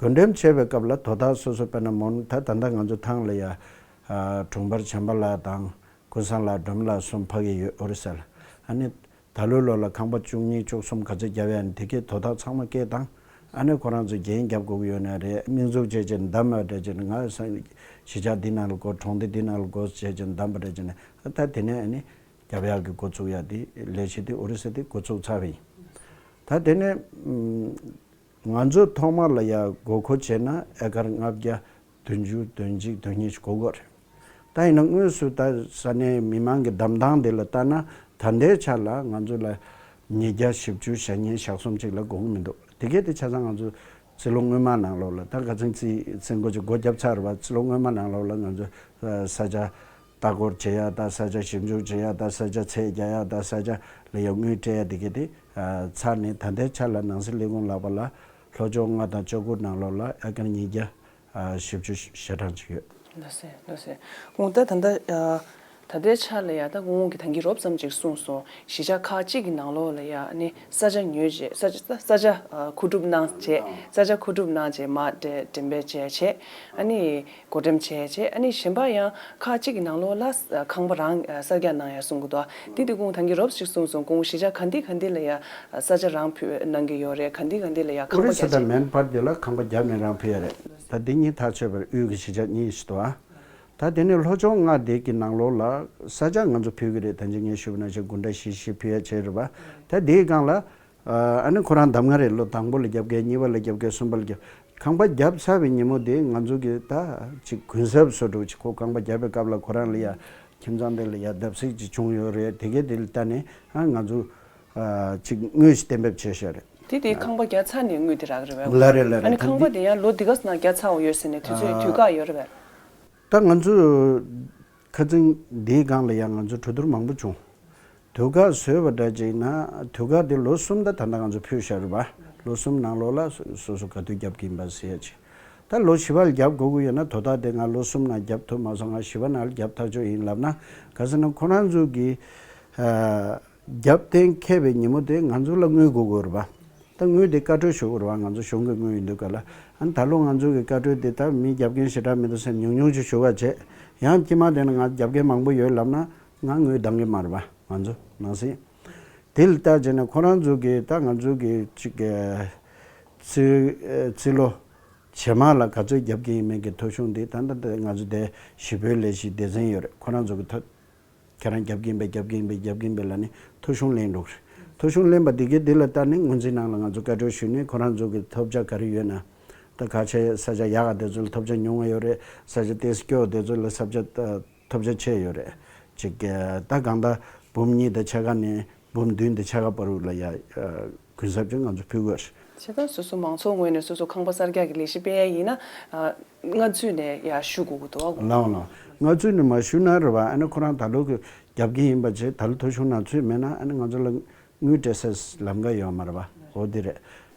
བགོ་འགྲེམས་བྱས་པའི་སྐབས་ལ་དོ་བདག་སོ་སོ་དཔེར་ན་མོན། ད་ད་ལྟ་ང་ཚོ་ཐང་ལ་ཡ་ཨ་དྲུང་འཕར་བྱམས་པ་ལགས་དང་ཀུན་བཟང་ལགས། སྒྲོལ་མ་ལགས་གསུམ་ཕ་གི་ཡོད། ཨོ་རི་ས་ལ། ཨ་ནི་ད་ལོའི་ལོ་ལ་ཁང་པ་བཅུ་གཉིས་བཅུ་གསུམ་ག་ཚོད་བརྒྱབ་ཡ་ནི་དེ་གས་དོ་བདག་ཚང་མ་སྐད་བཏང་། ཨ་ནི་ཁོ་རང་ཚོ་རྒྱན་རྒྱབ་དགོས་ཀྱི་ཡོད་ན་རེད། དམིགས་འཛུགས་བྱས་བྱས་འདམ་པ་འདྲ་བྱས་ནས། ང་ས་གཞིས་ཆགས་འདི་ནང་ལ་དགོས། གྲོང་སྡེ་འདི་ནང་ལ་དགོས་བྱས་བྱས་འདམ་པ་འདྲ་བྱས་ནས། ད་དེ་ནས་ཨ་ནི་རྒྱབ་ཡག་གི་འགོ་ཚུགས་ཡ་དེ་ལས་གཞི་དེ་ཨོ་རི་ས་དེ་འགོ་ཚུགས་ཚར་བ་ཡིན། ད་དེ་ནས་ཨམ། ང་ཚོ་ཐོག་མར་ལ་ཡ་དགོས་མཁོ་བྱས་ན་ཨེ་ཀར་ལྔ་བརྒྱ་བདུན་ཅུ་དོན་གཅིག་དོན་གཉིས་ཤིག་དགོས་ཀྱི་ཡོད་རེད། ད་ཡིན་ན་དངོས་སུ་ད་ས་གནས་མི་མང་གི་གདམ་སྟངས་དེ་ལ་ལྟ་ན། ད་ལྟའི་ཆ་ལ་ང་ཚོ་ལ་ཉིས་བརྒྱ་བཞི་བཅུ་ཞེ་གཉིས་ཞེ་གསུམ་ཅིག་ལས་དགོས་ཀྱི་མི་འདུག་དེ་གས་དེ་ཆ་ཚང་ང་ཚོ་རྩིས་ལོ་སྔོན་མ་ནང་ལོགས་ལ། ད་ཁ་སང་རྩིས་རྩིས་འགོ་ཅིག་སྒོ་བརྒྱབ་ཚར་བ། རྩིས་ལོ་སྔོན་མ་ནང་ལོགས་ལ་ང་ཚོ་ས་ཆ་ལྟ་སྐོར་བྱེད་ཡ་དང་། ས་ཆ་ཞིབ་འཇུག་བྱེད་ཡ་དང་། ས་ཆ་ཚད་རྒྱག་ཡ་དང་། ས་ཆ་ལ་ཡ་དངུལ་སྤྲད་ཡ་དེ་གས་དེ་ཨ་ཚར་ནས། ད་ལྟའི་ཆ་ལ་ནང་སྲིད་ལས་ཁུངས་ལག་པ་ལ་ལྷོ་ཕྱོགས་མངའ་ཐང་ལྕོག་གུར་ནང་ལོགས་ལ་ཨེ་ཀར་ཉིས་བརྒྱ་ཨ་བཞི་བཅུ་ཞེ་གྲངས་ཅིག་ཡོད། ལགས་སེ་ལགས་སེ། ཁོང་ད་ད་ལྟ་ཨ་ད་ལྟའི་ཆ་ལ་ཡ་ད་ཁོང་གིས་ད་གིན་རོབ་ཙམ་ཅིག་གསུངས་སོང་། གཞིས་ཆགས་ཁག་ཅིག་གི་ནང་ལོགས་ལ་ཡ་ཨ་ནི་ས་ཆ་ཉོས་བྱས། ས་ཆ་ས་ཆ་ཨ་མཁོ་སྒྲུབ་གནང་བྱས། ས་ཆ་མཁོ་སྒྲུབ་གནང་བྱས་མར་འགྲེམས་འགྲེམས་སྤེལ་བྱས་བྱས། ཨ་ནི་གོ་འགྲེམས་བྱས་བྱས། ཨ་ནི་གཞན་པ་ཡང་ཁག་ཅིག་གི་ནང་ལོགས་ལ་ཨ་ཁང་པ་རང་ཨ་གསར་རྒྱག་གནང་ཡ་གསུང་གི་འདུག་དེ་དེ་ཁོང་ད་གིན་རོབ་ཅིག་གསུངས་སོང་། ཁོང་གཞིས་ཆགས་ག་འདི་ག་འདི་ལ་ཡ་ས་ཆ་རང་ཕུལ་གནང་གི་ཡོད་རེད། ག་འདི་ག་འདི་ལ་ཡ་ཁང་པ་ཨོ་རི་ས་རྒྱག་དང་བྱས། མན་པར་དེ་ལ་ཁང་པ་བརྒྱབ་ནས་རང་ཕུལ་ཡ་རེད། ད་འདི་གཉིས་ཐག་ཆོད་པར་དབུས་ཀྱི་གཞིས་ཆགས་གཉིས་ཤིག་འདུག་ཨ། ད་དེ་ནས་ལྷོ་ཕྱོགས་མངའ་སྡེ་གི་ནང་ལོགས་ལ་ས་ཆ་ང་ཚོ་ཕུལ་གི་རེད། ད་ཅི་ངས་ཞུས་པ་ནང་བཞིན་དགུན་གྲྭ་བཞི་བཞི་ཕུལ་ཡ་བྱས་རེད་པ། ད་དེའི་སྒང་ལ་ཨ་ནི་ཁོ་རང་གདམ་ག་རེད། ལོ་དང་པོ་ལ་རྒྱབ་མཁན། གཉིས་པ་ལ་རྒྱབ་མཁན། གསུམ་པ་ལ་རྒྱབ། ཁང་པ་བརྒྱབ་ཚར་བའི་ཉིན་མོ་དེ་ང་ཚོ་གིས་ད་ཅིག་གུན་གསབ་བཟོ་འདྲ་ཅིག་ཁོ་ཁང་པ་བརྒྱབ་པའི་སྐབས་ལ་ཁོ་རང་ལ་ཡ་ཁྱིམ་ཚང་དེ་ལ་ཡ་བརྡབ་གསིག་ཅིག་བྱུང་ཡོད་རེད། དེ་གས་དེ་ལ་ལྟ་ནས་ཨ་ང་ཚོ་ཨ་ཅིག་དངུལ་ཞིག་གཏན་འབེབས་བྱས་བཞག་རེད། དེ་དེ་ཁང་པ་བརྒྱབ་ཚར་ནས་དངུལ་དེ་རག་གི་རེད་པས། ལགས་རེད། ལགས་ཨ་ནི་རེད། ད་ཁང་པ་འདི་དེ་ཡང་ལོ་འདི་ག་ཙམ་ནང་བརྒྱབ་ཚར་བ་ཡོད་ཟེར་ནས་དུས་ཚོད་དུས་བཀག་ཡོད་རེད་པས། ད་ང་ཚོ་ཁ་སང་འདིའི་སྒང་ལ་ཡང་ང་ཚོ་གྲོས་བསྡུར་མང་པོ་བྱུང་། དུས་བཀག་བཟོས་པ་འདྲ་ཅིག་ན་དུས་བཀག་དེ་ལོ་གསུམ། ད་ད་ལྟ་ང་ཚོ་ཕུལ་བཞག་རེད་པ། ལོ་གསུམ་ནང་ལོགས་ལ་སོ་སོ་སོ་ག་དུས་རྒྱབ་ཀྱི་ཡིན་པ་ཟེར་ཡ་ཅིག་ད་ལོ་བཞི་པ་ལ་རྒྱབ་དགོས་ཀྱི་ཡོད་ན་དོ་བདག་དེ་ང་ལོ་གསུམ་ནང་རྒྱབ་ཐུབ་མ་སོང་། ང་བཞི་པ་ནང་ལ་རྒྱབ་ཐག་ཆོད་ཡིན་ལབ་ན། ག་ཟེར་ན་ཁོ་རང་ཚོ་གིས་ཨ་རྒྱབ་གཏན་འཁེལ་བའི་ཉིན་མོ་དེ་ང་ཚོ་ལ་དངུལ་དགོས་ཀྱི་ཡོད་རེད་པ། ད་དངུལ་དེ་བཀའ་འཁྲོལ་ཞུ་དགོས་རེད་པ། ང་ཚོ་གཞུང་གི་དངུལ་ཡིན་དུས་ག་ལ། ཨ་ནི་ད་ལོ་ང་ཚོ་གི་བཀའ་འཁྲོལ་དེ་ད་མི་རྒྱབ་མཁན་ཞེ་དྲག་མི་འདུག་ཟེར་ཉུང་ཉུང་ཅིག་ཞུ་བ་བྱས། ཡང་དཀྱིལ་མ་དེ་ན་ང་རྒྱབ་མཁན་མང་པོ་ཡོད་ལབ་ན་ང་དངུལ་འདང་གི་མ་རེད་པ། ང་ཚོ་ནང་སྲིད་དེ་ལ་ལྟ་བྱས་ན་ཁོ་རང་ཚོ་གི་ད་ང་ཚོ་གི་ཅིག་གི་རྩིས་རྩིས་ལོ་རྗེས་མ་ལ་ག་ཚོད་རྒྱབ་ཀྱི་ཡིན་མིན་གྱི་ཐོ་གཞུང་དེ་ད་ལྟ་ང་ཚོ་དེ་ཞི་བའི་ལས་གཞིའི་སྡེ་ཚན་ཡོད་རེད། ཁོ་རང་ཚོ་གི་ཐོ་ཁྱེད་རང་རྒྱབ་ཀྱི་ཡིན་པས། རྒྱབ་ཀྱི་ཡིན་པས། རྒྱབ་ཀྱི་ཡིན་པས་ལབ་ནས་ཐོ་གཞུང་ལེན་འགྲོ་གི་རེད། ཐོ་གཞུང་ལེན་པ་འདི་གའི་འདི་ལ་ལྟ་ནས་སྔོན་རྩིས་ནང་ལ་ང་ཚོ་བཀའ་འཁྲོལ་ཞུས་ནས་ཁོ་རང་ཚོ་གི་ཐོབ་ཆ་ག་རེ་ཡོད་ན། ད་ཁ་ཆེ་ས་ཆ་ཡག་ག་དེ་ཚོ་ལ་ཐོབ་ཆ་ཉུང་བ་ཡོད་རེད། ས་ཆ་ཏོག་ཙམ་སྐྱོ་བ་དེ་ཚོ་ལ་ས་ཆ་ཐོབ་ཆ་ཆེ་ཡོད་རེད། ཅིག་ད་གང་ལྟར་འབུམ་གཉིས་དང་ཕྱེད་ཀ་ནས་འབུམ་བདུན་དང་ཕྱེད་ཀ་བར་དུ་ལ་ཡ་གུན་གསབ་ཅིག་ང་ཚོ་ཕུལ་དགོས་རེད། བྱས་ཙང་སོ་སོ་མང་ཚོགས་ངོས་ནས་སོ་སོ་ཁང་པ་གསར་རྒྱག་གི་ལས་གཞི་སྤེལ་ཡ་ཡིན་ན། ཨ། སྔ་ཚུད་ནས་ཡར་ཞུ་དགོས་ཀྱི་འདུག་ཨ། ལའོ་ལའོ། སྔ་ཚུད་ནས་མ་ཞུས་ན་རེད་བ། ཨ་ནི་ཁོ་རང་ད་ལོ་གི་རྒྱབ་ཀྱི་ཡིན་པ་བྱས། ད་ལོ་ཐོ་གཞུང་ནང་ཚུད་མེད་ན་ཨ་ནི་ང་ཚོ་ལ་དངུལ་སྤྲད་སའི་ལམ་ཁ་ཡོད་མ་རེད་བ། འོ་དེ་རེད།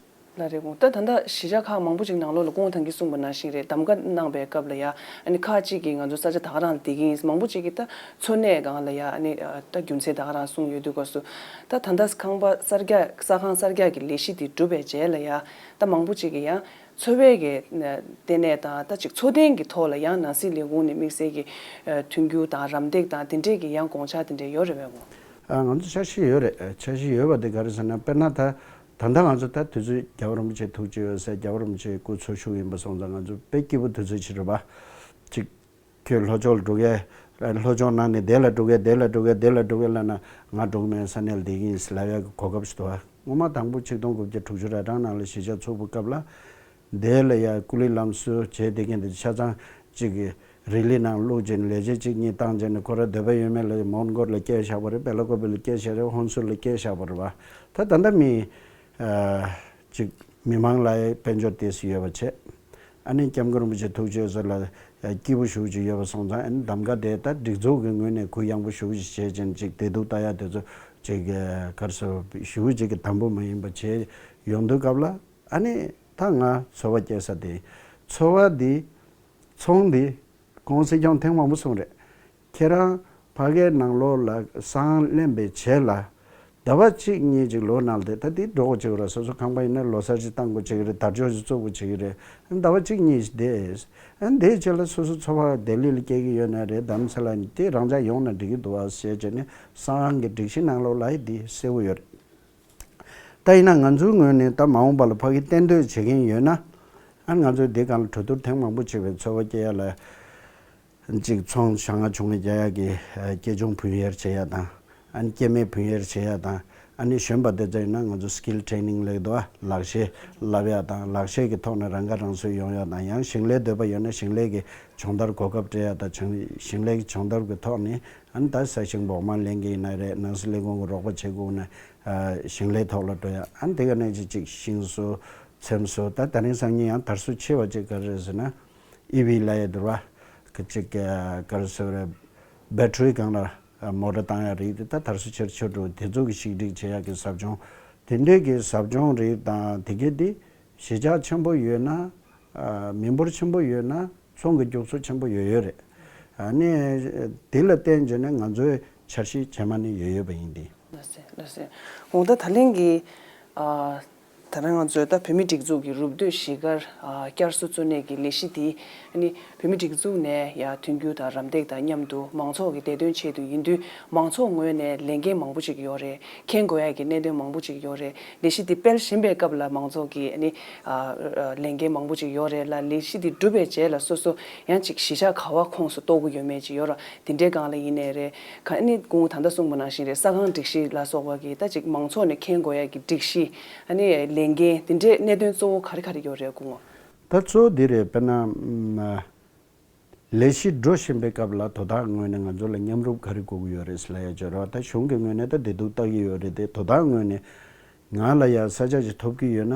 ལགས་རེད། འོ་ད་ད་ལྟ་གཞིས་ཆགས་ཁག་མང་པོ་ཅིག་ནང་ལོགས་ལ་སྐུ་ངོ་ཐང་གིས་གསུངས་པ་ནང་བཞིན་རེད། གདམ་ག་གནང་པའི་སྐབས་ལ་ཡ། ཨ་ནི་ཁག་ཅིག་གིས་ང་ཚོ་ས་ཆ་ད་ག་རང་ལ་བསྡད་ཀྱི་ཡིན། མང་པོ་ཅིག་གིས་ད་འཚོ་གནས་སྒང་ལ་ཡ། ཨ་ནི་ད་རྒྱུ་མཚན་ད་ག་རང་གསུངས་ཡོད་དུས་སྐབས་སུ། ད་ད་ལྟ་ཁང་པ་གསར་རྒྱག་ས་ཁང་གསར་རྒྱག་གི་ལས་གཞི་དེ་གྲུབ་པའི་རྗེས་ལ་ཡ། ད་མང་པོ་ཅིག་གིས་ཡང་འཚོ་བའི་གི་ལྟེ་གནས་དང་ད་ཅིག་འཚོ་རྟེན་གྱི་ཐོག་ལ་ཡང་ནང་སྲིད་ལས་ཁུངས་ནས་དམིགས་བསལ་གྱི་མཐུན་འགྱུར་དང་རམ་འདེགས་དང་དེ་འདྲས་ཀྱི་ཡང་དགོངས་འཆར་དེ་འདྲས་ཡོད་རེད་པས་སྐུ་ངོ། ཨ། ང་ཚོ་འཆར་གཞི་ཡོད་རེད། འཆར་གཞི་ཡོད་པ་དེ་ག་རེ་ཟེར་ན། དཔེར་ན་ད་ད་ལྟ་ང་ཚོ་ད་དུས་ཚོད་རྒྱལ་བ་རིན་པོ་ཆེ་ཐུགས་རྗེ་ཡོད་ཟེར། རྒྱལ་བ་རིན་པོ་ཆེ་སྐུ་འཚོ་བཞུགས་ཡིན་པ་སོང་ཙང་ང་ཚོ་དཔེ་སྐྱིད་པོ་དུས་ཚོད་ཅིག་རེད་པ། ཅིག་ཁྱོད་ལྷོ་ཕྱོགས་ལ་འགྲོ་གས། ལྷོ་ཕྱོགས་ནང་ནས་དེ་ལ་འགྲོ་གས། དེ་ལ་འགྲོ་གས། དེ་ལ་འགྲོ་གས་ལབ་ན། ང་འགྲོ་གི་མེད། ས་གནས་ལ་བསྡད་ཀྱི་ཡིན་ཟེར་ལབ་ཡག་གི་གོ་སྐབས་ཤིག་འདུག་ཨ། སྔོན་མ་དང་པོ་ཆིག་སྟོང་དགུ་བརྒྱ་དྲུག་ཅུ་ར་གྲངས་ནང་ལ་གཞིས་ཆགས་ཚུགས་པའི་སྐབས་ལ། དེ་ལ་ཡ་སྐུ་ལུས་ལམ་སྲོལ་བྱས་བསྡད་མཁན་དེ་ཆ་ཚང་ཅིག་གི་རི་ལི་ནང་བླུགས་བྱས་ནས་ལས་བྱེད་གཅིག་གཉིས་བཏང་བྱས་ནས། ཁོ་རང་འདོད་པ་ཡོད་མེད་ལ་མོན་གྷོ་ལ་སྐྱེལ་བཞག་པ་རེད། སྦེ་ལ་ཀོ་པི་ལ་སྐྱེལ་བཞག་རེད། ཧོན་སུར་ལ་སྐྱེལ་བཞག་པ་རེད་བ། ད་ད་ལྟ་མི་ཨ་ཅིག་མི་མང་ལ་དཔལ་འབྱོར་ཏོག་ཙམ་ཡོད་པ་བྱས། ཨ་ནི་སྐྱབས་མགོན་རིན་པོ་ཆེ་ཐུགས་རྗེ་ཡོད་ས་ལ་སྐྱིད་པོ་ཞེ་པོ་ཅིག་ཡོད་པ་སོང་ཙང་། ཨ་ནི་གདམ་ག་དེ་ད་སྒྲིག་འཛུགས་ཀྱི་ངོས་ནས་གུ་ཡངས་པོ་ཞེ་པོ་ཅིག་བྱས་བྱས་ནས། ཅིག་བདེ་སྡུག་ལྟ་ཡག་དེ་ཚོ་ཅིག་ག་རེ་ཟེར། ཞེ་པོ་ཅིག་གི་དམ་པོ་མ་ཡིན་པ་བྱས་ཡོང་དུས་སྐབས་ལ། ཨ་ནི་ད་ང་ཚོར་བ་སྐྱེ་ས་དེ། ཚོར་བ་འདི། ཚོང་འདི། ཁོང་སྲིད་སྐྱོང་ཐེངས་མང་པོ་གསུངས་རེད། ཁྱེད་རང་ཕ་གིའི་ནང་ལོགས་ལ་ས་ཁང་ལེན་པའི་རྗེས་ལ་ཟླ་བ་གཅིག་གཉིས་ཅིག་ལོ་ནང་ལ་དེ། ད་དེ་འགྲོ་དགོས་བྱེད་ཀྱི་རེད། སོ་སོ་ཁང་པ་ཡིན་ན་ལོ་གསར་ཅིག་བཏང་དགོས་བྱེད་ཀྱི་རེད། དར་ལྕོག་ཅིག་བཙུགས་དགོས་བྱེད་ཀྱི་རེད། ཨ་ནི་ཟླ་བ་གཅིག་གཉིས་ཤིག་བསྡད། ཨ་ནི་དེའི་རྗེས་ལ་སོ་སོ་ཚོར་བ་ལྡི་ལི་ལ་སྐྱེ་གི་ཡོད་ན་རེད། རྡ་རམ་ས་ལ་ནས་དེ་རང་འཇགས་ཡོང་ན་འགྲིག་གི་འདུག་ཨ་ཟེར་བྱས་ནས། ས་ཁང་གི་སྒྲིག་གཞི་ནང་ལོགས་ལ་ཡི་དེ་གསལ་པོ་ཡོད་རེད། ད་ཡིན་ན་ང་ཚོའི་ངོས་ནས་ད་མ་འོངས་པ་ལ་ཕ་གི་གཏན་སྡོད་བྱེད་མཁན་ཡོད་ན། ཨ་ནི་ང་ཚོས་དེ་སྒང་ལ་གྲོས་བསྡུར་ཐེངས་མང་པོ་བྱས་པའི་ཚོར་བ་སྐྱེ་ཡ་ལ། གཅིག་ཚོང་ཞག་སྔ་བྱུང་བ་རྒྱག་ཡག་གི་ཨ་སྐྱེ་ཆུང་བུན་གཡར་བྱེད་ཡ་དང་། ཨ་ནི་སྐྱེ་དམན་བུན་གཡར་བྱེད་ཡ་དང་། ཨ་ནི་གཞོན་པ་དེ་ཚོ་ཡིན་ན་ང་ཚོ་སི་ཀིལ་ཊེ་ནིང་ལབ་ཀྱི་འདུག་ཨ། ལག་ཤེས་བསླབ་ཡ་དང་། ལག་ཤེས་ཀྱི་ཐོག་ནས་རང་ཁ་རང་གསོ་ཡོང་ཡ་དང་། ཡང་ཞིང་ལས་འདོད་པ་ཡོད་ན་ཞིང་ལས་ཀྱི་སྦྱོང་བརྡར་གོ་སྐབས་སྤྲད་ཡ་དང་། ཞིང་ཞིང་ལས་ཀྱི་སྦྱོང་བརྡར་གྱི་ཐོག་ནས། ཨ་ནི་ད་ས་ཞིང་འབོག་མ་ལེན་གྱི་ཡིན་ན་རེད། ནང་སྲིད་ལས་ཁུངས་ཀྱི་རོགས་པ་བྱེད་དགོས་ན། ཨ་ཞིང་ལས་ཐོག་ལ་འགྲོ་ཡ། ཨ་ནི་དེ་ག་ནས་ཅིག་ཅིག་ཤིང་བཟོ། ཚེམ་བཟོ། ད་དེ་རིང་སང་ཉིན་ཡང་དར་སྲོལ་ཆེ་བ་ཅིག་ག་རེ་རེད་ཟེར་ན། ཨི་ཝི་ལབ་ཡ་འདུག་བ། ཅིག་ག་རེ་ཟེར་རེད། བེ་ཊི་རི་སྒང་ལ་མོ་ཊ་བཏང་ཡ་རིགས་དེ་ད་དར་སྲོལ་ཆེར་ཆེར་འགྲོ། དེ་ཚོ་གི་ཞིག་སྒྲིག་བྱེད་ཡ་གི་ཟབ་སྦྱོང་། དེ་འདྲས་ཀྱི་ཟབ་སྦྱོང་རིགས་དང་། དེ་གས་དེ་གཞིས་ཆགས་ཆེན་པོ་ཡོད་ན། ཨ་མི་འབོར་ཆེན་པོ་ཡོད་ན་ཚོང་གི་རྒྱུགས་ཚོད་ཆེན་པོ་ཡོད་ཡོད་རེད། ཨ་ནི་དེ་ལ་བརྟེན་བྱས་ནས་ང་ཚོའི་འཆར་གཞི་རྗེས་མ་ནས་ཡོད་ཡོད་པ་ཡིན་ཏེ། ལགས་སེ། ལགས་སེ། འོ་ད་ད་ལན་གྱི་ཨ་ད་རང་ང་ཚོའི་ད་བོད་མིའི་སྒྲིག་འཛུགས་ཀྱི་རུབ་སྟོད་གཞིས་སྒར་ཨ་བསྐྱར་གསོ་གཙོ་གནད་ཀྱི་ལས་གཞི་དེ། ཨ་ནི་བོད་མིའི་སྒྲིག་འཛུགས་ནས་ཡ་མཐུན་འགྱུར་དང་རམ་འདེགས་དང་མཉམ་དུ་མང་ཚོགས་ཀྱི་བདེ་དོན་ཆེད་དུ་ཡིན་དུས། མང་ཚོགས་ངོས་ནས་ལས་འགན་མང་པོ་ཅིག་ཡོད་རེད། མཁྱེན་དགོས་ཡ་གི་གནད་དོན་མང་པོ་ཅིག་ཡོད་རེད། ལས་གཞི་འདི་སྤེལ་བཞིན་པའི་སྐབས་ལ་མང་ཚོགས་ཀྱི་ཨ་ནི་ཨ་ཨ་ལས་འགན་མང་པོ་ཅིག་ཡོད་རེད་ལ། ལས་གཞི་འདི་གྲུབ་པའི་རྗེས་ལ་སོ་སོ་ཡང་ཅིག་གཞིས་ཆགས་ག་བ་ཁོངས་སུ་གཏོགས་ཀྱི་ཡོད་མེད་ཅིག་ཡོད་ར། དེ་འདྲའི་སྒང་ལ་ཡིན་ནའི་རེད། ག་ཨ་ནི་སྐུ་ངོ་ད་ལྟ་གསུངས་པ་ནང་བཞིན་རེད། ས་ཁང་སྒྲིག་གཞི་ལ་སོགས་པ་གི་ད་ཅིག་མང་ཚོགས་ནས་མཁྱེན་དགོས་ཡ་གི་སྒྲིག་གཞི། ཨ་ནི་ལས་འགན་དེ་འདྲའི་གནད་དོན་གཙོ་བོ་ག་རེ་ག་རེ་ཡོད་རེད་སྐུ་ངོ། ད་གཙོ་བོ་འདི་རེད། དཔེར་ན་ཨ། ལས་གཞི་འགྲོ་བཞིན་པའི་སྐབས་ལ་དོ་བདག་ངོས་ནས་ང་ཚོ་ལ་མཉམ་རུབ་ག་རེ་དགོས་ཀྱི་ཡོད་རེད་ལབ་ཡ་ཅིག་ཡོད་རེད་བ། ད་གཞུང་གི་ངོས་ནས་ད་བདེ་སྡུག་ལྟ་གི་ཡོད་རེད་དེ། དོ་བདག་ངོས་ནས་ང་ལ་ཡ་ས་ཆ་ཅིག་ཐོབ་ཀྱི་ཡོད་ན།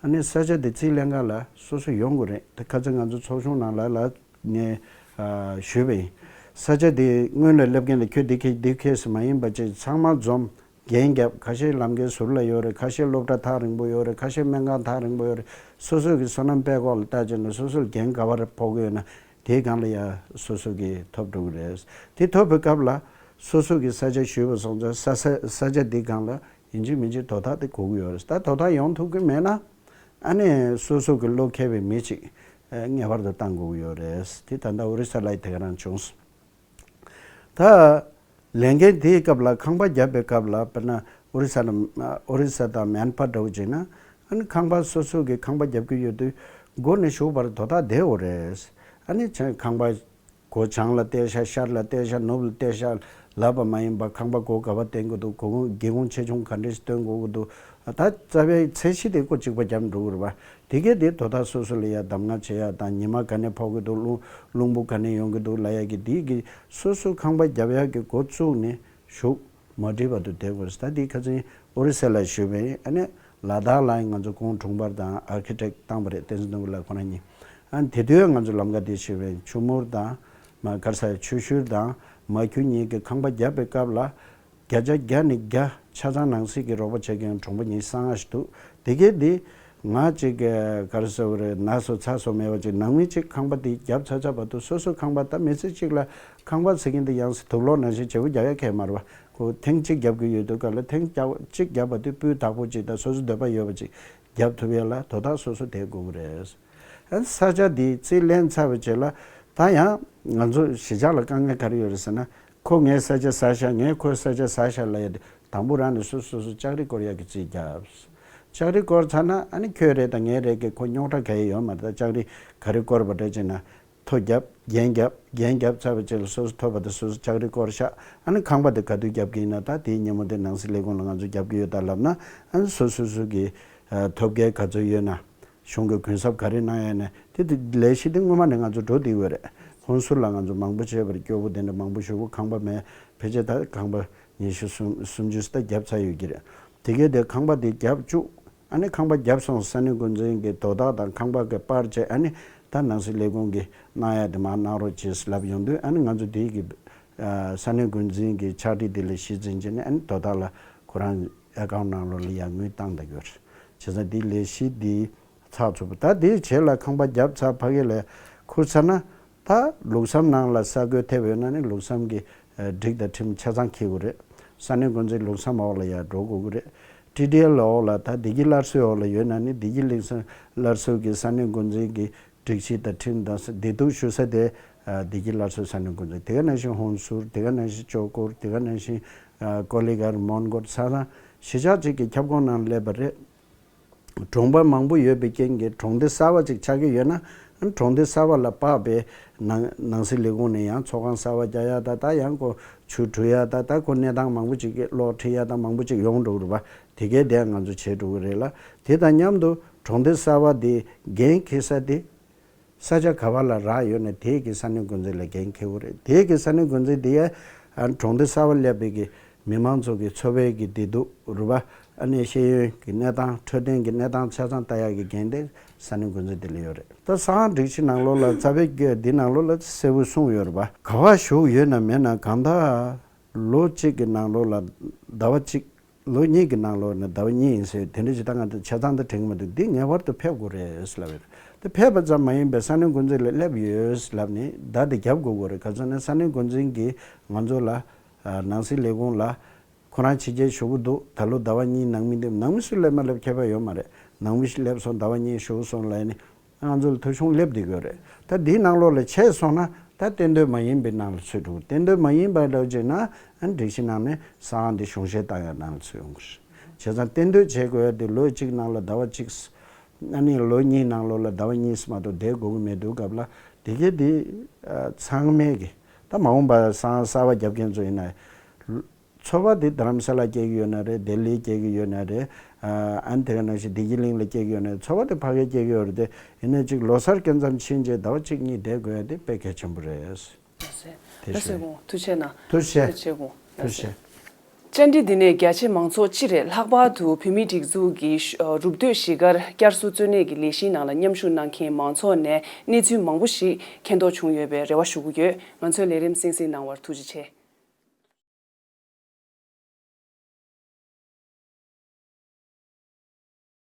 ཨ་ནི་ས་ཆ་དེ་རྩིས་ལེན་ག་ལ་སོ་སོ་ཡོང་དགོས་རེད། ད་ཁ་སང་ང་ཚོ་ཚོགས་ཆུང་ནང་ལ་ལ་ངས་ཨ་ཞུས་པ་ཡིན། ས་ཆ་དེ་སྔོན་ལ་སླེབས་མཁན་ལ་ཁྱོད་འདི་འཁྱེར་འདི་འཁྱེར་ཟེར་མ་ཡིན་པ་ཅིག་ཚང་མ་འཛོམས། འགན་བརྒྱབ། ཁ་ཤས་ལམ་ཁའི་ཟུར་ལ་ཡོད་རེད། ཁ་ཤས་སློབ་གྲྭ་ཐག་རིང་པོ་ཡོད་རེད། ཁ་ཤས་སྨན་ཁང་ཐག་རིང་པོ་ཡོད་རེད། སོ་སོ་གི་སོ་ནམ་པའི་སྐོར་ལ་བལྟས་བྱས་ན་སོ་སོ་ལ་འགན་ག་བ་རེ་ཕོག་གི་ཡོད་ན་དེའི་སྒང་ལ་ཡ་སོ་སོ་གིས་ཐོབ་འགྲོ་གི་རེད། དེ་ཐོབ་པའི་སྐབས་ལ་སོ་སོ་གི་ས་ཆ་ཞུས་པ་སོང་ཙང་ས་ས་ས་ཆ་དེའི་སྒང་ལ་ཡིན་གཅིག་མིན་གཅིག་དོ་བདག་དེ་དགོས་ཀྱི་ཡོད་རེད། ད་དོ་བདག་ཡོང་ཐུབ་ཀྱི་མེད་ན་ཨ་ནི་སོ་སོ་གི་བློ་མཁས་པའི་མི་གཅིག་ངེས་པར་དུ་བཏང་དགོས་ཀྱི་ཡོད་རེད། དེ་ད་ལྟ་ཨོ་རི་ས་ལ་ཡི་དེ་ག་རང་བྱུང་སོང་། ད་ལས་འགན་དེའི་སྐབས་ལ་ཁང་པ་བརྒྱབ་པའི་སྐབས་ལ་དཔེར་ན་ཨོ་རི་ས་དང་ཨོ་རི་ས་དང་མེན་ཕར་འདྲ་བོ་བྱས་ན། ཨ་ནི་ཁང་པ་སོ་སོ་གི་ཁང་པ་བརྒྱབ་ཀྱི་ཡོད་དུས་མགོ་ནས་གཞུག་བར་དོ་བདག་བསྡད་ཡོད་རེད། ཨ་ནི་ཁང་པ་སྒོ་བྱང་ལ་བལྟས་ཤག་ཤར་ལ་བལྟས་ཤག་ནུབ་ལ་བལྟས་ཤག་ལབ་པ་མ་ཡིན་པ། ཁང་པ་སྒོ་ག་བ་བསྟན་དགོས་འདུག་སྒོ་ཁུངས་སྒེའུ་ཁུང་ཆེ་ཆུང་ག་འདྲས་ཤིག་སྟོན་དགོས་ཀྱི་འདུག་ད་རྩ་བའི་ཚད་གཞི་དེ་ཀོ་གཅིག་པ་བརྒྱབ་འགྲོ་གི་རེད་པ། དེ་གས་དེ་དོ་བདག་སོ་སོ་ལ་ཡ་གདམ་ག་བྱེད་ཡ་དང་། ཉི་མ་ག་ནས་ཕོག་གི་འདུག་རླུང་རླུང་བུ་ག་ནས་ཡོང་གི་འདུག་ལབ་ཡ་གི་དེ་གི་སོ་སོ་ཁང་པ་བརྒྱབ་ཡ་གི་འགོ་བཙུགས་ནས་གཞུག་མ་བྲིས་བར་དུ་བསྡད་དགོས་རེད། ད་དེ་ཁ་སང་ཨོ་རི་ས་ལ་ཞུས་པ་ཡིན། ཨ་ནི་ ལ་དྭགས་ལ་ང་ཚོ་ཁོང་དྲུང་འཕར་དང་ཨར་ཁི་ཊེག་བཏང་པ་རེད། བསྟན་འཛིན་སྣུམ་འཁོར་ལགས་ཁོ་རང་གཉིས། ཨ་ནི་དེ་དུས་ང་ཚོ་ལམ་ཁ་དེ་ཞུས་པའི་ཆུ་མུར་དང་མ་ག་རེ་ཟེར་ཆུ་ཤུར་དང་མ་ཁྱུ་གཉིས་ཀྱི་ཁང་པ་བརྒྱབ་པའི་སྐབས་ལ། བརྒྱ་ཆ་བརྒྱ་ནས་བརྒྱ་ཆ་ཚང་ནང་སྲིད་ཀྱི་རོགས་པ་བྱེད་མཁན་གྲོང་པ་ཉི་ཤུ་རྩ་ལྔ་ཞིག་འདུག་དེ་གས་འདི་ང་གཅིག་ག་རེ་ཟེར་བ་རེད། ན་སོ་ཚ་སོ་མེད་པ་ཅིག་ནང་མི་གཅིག་ཁང་པ་འདི་བརྒྱབ་ཚར་ཚར་བར་དུ་སོ་སོ་ཁང་པ་ད་མི་ཚེ་གཅིག་ལ་ཁང་པ་ཟེར་མཁན་འདི་ཡང་སྲིད་དུག་ལོག་ནང་བཞིན་བྱེད་པོ་རྒྱག་ཡ་གལ་མ་རེད་པ། ཁོ་ཐེངས་གཅིག་བརྒྱབ་ཀྱི་ཡོད་དུས་ག་ལ་ཐེངས་བརྒྱ་གཅིག་བརྒྱབ་པ་དུས་སྤུས་དག་པོ་ཅིག་དང་སོ་སོ་འདོད་པ་ཡོད་པ་ཅིག་བརྒྱབ་ཐུབ་ཡ་ལ་དོ་བདག་སོ་སོ་བསྡད་དགོས་ཀྱི་རེད། ཨ་ས་ཆ་འདི་རྩིས་ལེན་ཚར་བའི་རྗེས་ལ་ད་ཡང་ང་ཚོ་གཞིས་ཆགས་ལ་དཀའ་ངལ་ག་རེ་ཡོད་རེད་ཟེར་ན། ཁོ་ངའི་ས་ཆ་ཟ་ཤག་ངས་ཁོའི་ས་ཆ་ཟ་ཤག་ལབ་ཡ་དེ་དང་པོ་རང་ནས་སོ་སོ་སོ་ལྕགས་རི་སྐོར་ཡག་གི་རྩིས་བརྒྱབ། ལྕགས་རི་སྐོར་ཚར་ན་ཨ་ནི་ཁྱོད་རེད་དང་ངའི་རེད་གི་ཁོ་རྙོག་དྲ་ག་ཡེ་ཡོད་མ་རེད། ད་ལྕགས་རི་ག་རེ་སྐོར་བ་འདྲ་བྱས་ན་ཐོ་བརྒྱབ་རྒྱན་བརྒྱབ་རྒྱན་བརྒྱབ་ཚར་བའི་རྗེས་ལ་སོ་སོ་ཐོབ་པ་དེ་སོ་སོ་ལྕགས་རི་སྐོར་ཤག་ཨ་ནི་ཁང་པ་དེ་ག་དུས་བརྒྱབ་གི་ཡིན་ན་ད་དེའི་ཉིན་མོ་དེ་ནང་སྲིད་ལས་ཁུངས་ལ་ང་ཚོ་བརྒྱབ་གི་ཡོད་ད་ལབ་ན་ཨ་ནི་སོ་སོ་སོ་གི་ཐོབ་སྐལ་ག་ཚོད་ཡོད་ན། གཞུང་གི་གུན་གསབ་ག་རེ་གནང་ཡ་ནས་དེ་དེ་ལས་གཞི་དེ་སྔོན་མ་ནས་ང་ཚོ་འགྲོ་བསྡད་ཡོད་རེད། ཧོན་སུར་ལ་ང་ཚོ་མང་པོ་བྱས་པར་སྐྱོ་པོ་དེ་འདྲ་མང་པོ་ཞུ་གོ་ཁང་པ་མེད། ཕལ་ཆེར་ད་ཁང་པ་ཉི་ཤུ་སུམ་སུམ་ཅུ་ཙམ་བརྒྱབ་ཚར་ཡོད་ཀྱི་རེད། དེ་གས་དེ་ཁང་པ་དེ་བརྒྱབ་བཅུག་ཨ་ནི་ཁང་པ་བརྒྱབ་སོང་ས་གནས་འགོ་འཛིན་གྱི་དོ་བདག་དང་ཁང་པ་གི་པར་བྱས་ཨ་ནི་ད་ནང་སྲིད་ལས་ཁུངས་ཀྱི་གནང་ཡ་དེ་མར་གནང་རོགས་བྱེད་ལབ་ཡོང་དུས་ཨ་ནི་ང་ཚོ་དེ་གི་ས་གནས་འགོ་འཛིན་གྱི་ཕྱག་བྲིས་དེ་ལ་གཞི་འཛིན་བྱས་ནས་ཨ་ནི་དོ་བདག་ལ་ཁོ་རང་ཨེ་ཀའུན་ནང་ལོགས་ལ་ཡར་དངུལ་བཏང་བསྡད་ཡོད་རེད། བྱས་ཙང་དེ་ལས་གཞི་དེ། ཚགས་ཚུད་པོ་ད་དེའི་རྗེས་ལ་ཁང་པ་བརྒྱབ་ཚར་ཕ་གི་ལ་ཁུར་ཚར་ན་ད་ལུགས་བསམ་ནང་ལ་ས་རྒོད་ཐེབས་ཡོད་ན་ནི་ལུགས་བསམ་གྱི་སྒྲིག་དང་ཁྲིམས་ཆ་ཚང་འཁྱེར་དགོས་རེད། ས་གནས་འགོ་འཛིན་ལུགས་བསམ་འོག་ལ་ཡར་འགྲོ་དགོས་ཀྱི་རེད། ཊི་ཌི་ཨེལ་འོག་ལ་ད་བདེ་སྐྱིད་སླར་གསོའི་འོག་ལ་ཡོད་ན་ནི་བདེ་སྐྱིད་ལུགས་བསམ་སླར་གསོ་གི་ས་གནས་འགོ་འཛིན་གྱི་སྒྲིག་གཞི་དང་ཁྲིམས་དང་བདེ་སྡུག་ཞུ་ས་དེ་བདེ་སྐྱིད་སླར་གསོའི་ས་གནས་འགོ་འཛིན་དེ་ག་ནང་བཞིན་ཧོན་སུར་དེ་ག་ནང་བཞིན་ཅོ་ཀོར་དེ་ག་ནང་བཞིན་ཀོ་ལི་གྷལ་མོན་གྷོར་ས་དང་གཞིས་ཆགས་གཅིག་གི་ཁྱབ་ཁོངས་ནང་སླེབས་པ་རེད། གྲོང་པ་མང་པོ་ཡོད་པའི་རྐྱེན་གྱིས་གྲོང་སྡེ་གསར་པ་ཅིག་ཆགས་ཀྱི་ཡོད་ན་གྲོང་སྡེ་གསར་པ་ལ་དཔག་པའི་ནང་ནང་སྲིད་ལས་ཁུངས་ནས་ཡང་ཚོགས་ཁང་གསར་པ་རྒྱག་ཡ་ད་ད་ཡང་ཁོ་ཆུ་བྲུས་ཡ་ད་ད་ཁོ་གནས་སྟངས་མང་པོ་ཅིག་གི་གློག་ཁྲིད་ཡ་ད་མང་པོ་ཅིག་ཡོང་འགྲོ་གི་རེད་པ། དེ་གའི་དེ་ང་ཚོ་བྱེད་འགྲོ་གི་རེད་ལ་དེ་དང་མཉམ་དུ་གྲོང་སྡེ་གསར་པ་དེ་འགན་འཁྱེར་ས་དེ། ས་ཆ་ག་བ་ལ་རག་ཡོད་ན་དེའི་གི་ས་གནས་འགོ་འཛིན་ལ་འགན་འཁྱེར་དགོས་རེད། དེའི་གི་ས་གནས་འགོ་འཛིན་དེ་ཡ་གྲོང་སྡེ་གསར་པ་སླེབས་པའི་གི་མི་མང་ཚོ་གི་འཚོ་བའི་གི་བདེ་སྡུག་རུ་བ་ཨ་ནི་ཤེས་ཡོན་གི་གནས་སྟངས་འཕྲོད་བསྟེན་གི་གནས་སྟངས་ཆ་ཚང་ལྟ་ཡག་གི་འགན་དེ་ས་གནས་འགོ་འཛིན་དེ་ལ་ཡོད་རེད། ད་ས་ཁང་སྒྲིག་གཞི་ནང་ལོགས་ལ་རྩ་བའི་གི་འདི་ནང་ལོགས་ལ་གསལ་པོ་གསུངས་ཡོད་རེད་པ། ག་བ་བཞུགས་ཡོད་ན་མེད་ན་གང་ལྟར་ལོ་གཅིག་གི་ནང་ལོགས་ལ་ཟླ་བ་གཅིག་ལོ་གཉིས་ཀྱི་ནང་ལོགས་ནས་ཟླ་བ་གཉིས་ཡིན་ཟེར་དེ་འདྲ་ཞིག་ད་ང་ཚོ་ཆ་ཚང་དུ་དྲན་གྱི་མི་འདུག་འདི་ངེས་པར་དུ་ཕེབས་དགོས་རེད་ལབ་ཡོད། དེ་ཕེབས་པ་ཙམ་མ་ཡིན་པའི་ས་གནས་འགོ་འཛིན་ལ་སླེབས་ཡོད་ལབ་ནས་བརྡ་དེ་རྒྱབ་དགོས་དགོས་རེད། ག་ཚོད་ན་ས་གནས་འགོ་འཛིན་གྱིས་ང་ཚོ་ལ་ནང་སྲིད་ལས་ཁུངས་ལ་ཁོ་རང་ཕྱི་རྒྱལ་བཞུགས་ཀྱི་འདུག་ད་ལོ་ཟླ་བ་གཉིས་ནང་མི་འདི་ནང་མི་སུ་སླེབས་མ་སླེབས་ཁྱད་པར་ཡོད་མ་རེད། ནང་མི་ཞིག་སླེབས་སོང་ཟླ་བ་གཉིས་བཞུགས་སོང་ལབ་ནས། ང་ཚོ་ལ་ཐོ་གཞུང་སླེབས་བསྡད་ཡོད་རེད། ད་འདིའི་ནང་ལོགས་ལ་ཆད་སོང་ན་ད་གཏན་སྡོད་མ་ཡིན་པའི་ནང་ལ་ཚུད་འགྲོ། གཏན་སྡོད་མ་ཡིན་པ་འདྲ་བྱས་ན་ཨ་ནི་སྒྲིག་གཞི་ནང་ནས་ས་ཁང་འདི་གཞུང་བཞེས་བཏང་ཡག་ནང་ལ་ཚུད་ཡོང་གི་རེད། བྱས་ཙང་གཏན་སྡོད་བྱེད་དགོས་ཡག་དེ་ལོ་གཅིག་ནང་ལ་ཟླ་བ་གཅིག་ཨ་ནི་ལོ་གཉིས་ནང་ལོགས་ལ་ཟླ་བ་གཉིས་མ་གཏོགས་བསྡད་དགོས་ཀྱི་མེད་དུས་སྐབས་ལ་དེ་གས་དེ་ཚང་མས་ཀྱི་ད་མ་འོངས་པ་ས་ཁང་གསར་པ་རྒྱབ་མཁན་ཚོ་ཡིན་ན། ཚོ་པ་དེ་རྡ་རམ་ས་ལ་སྐྱེལ་གྱི་ཡོད་ན་རེད། ལྡི་ལི་སྐྱེལ་གྱི་ཡོད་ན་རེད། ཨ་ནི་དེ་ག་ནང་བཞིན་བདེ་སྐྱིད་གླིང་ལ་སྐྱེལ་གྱི་ཡོད་ན་རེད། ཚོ་པ་དེ་ཕ་གིར་སྐྱེལ་གྱི་ཡོད་རེད་དེ། ཡིན་ནའི་གཅིག་ལོ་སར་སྐྱེལ་མཚམས་ཕྱིན་རྗེས་ཟླ་བ་གཅིག་གཉིས་བསྡད་དགོས་ཡ་དེ་དཔེ་གལ་ཆེན་པོ་རེད། ལགས་སོ། དེ་ལགས་སོ་ཞུ། ཐུགས་རྗེ་གནང་། ཐུགས་རྗེ་ཆེ། ཐུགས་རྗེ་ཆེ། ལགས་སོ། བཅར་འདྲི་འདི་ནས་རྒྱ་ཆེ་མང་ཚོགས་སྤྱི་རེ་ལྷག་པར་དུ་བོད་མིའི་སྒྲིག་འཛུགས་ཀྱི་ཨ་རུབ་སྟོད་བཞི་སྒར་བསྐྱར་གསོ་གཙོ་གནད་ཀྱི་ལས་གཞིའི་ནང་ལ་མཉམ་ཞུགས་གནང་མཁན་མང་ཚོགས་ནས་གནས་ཚུལ་མང་པོ་ཞིག་མཁྱེན་རྟོགས་བྱུང་ཡོད་པའི་རེ་བ་ཞུ་གི་ཡོད། ང་ཚོའི་ལས་རིམ་གསན་གཟིགས་གནང་བར་ཐུགས་རྗེ་ཆེ།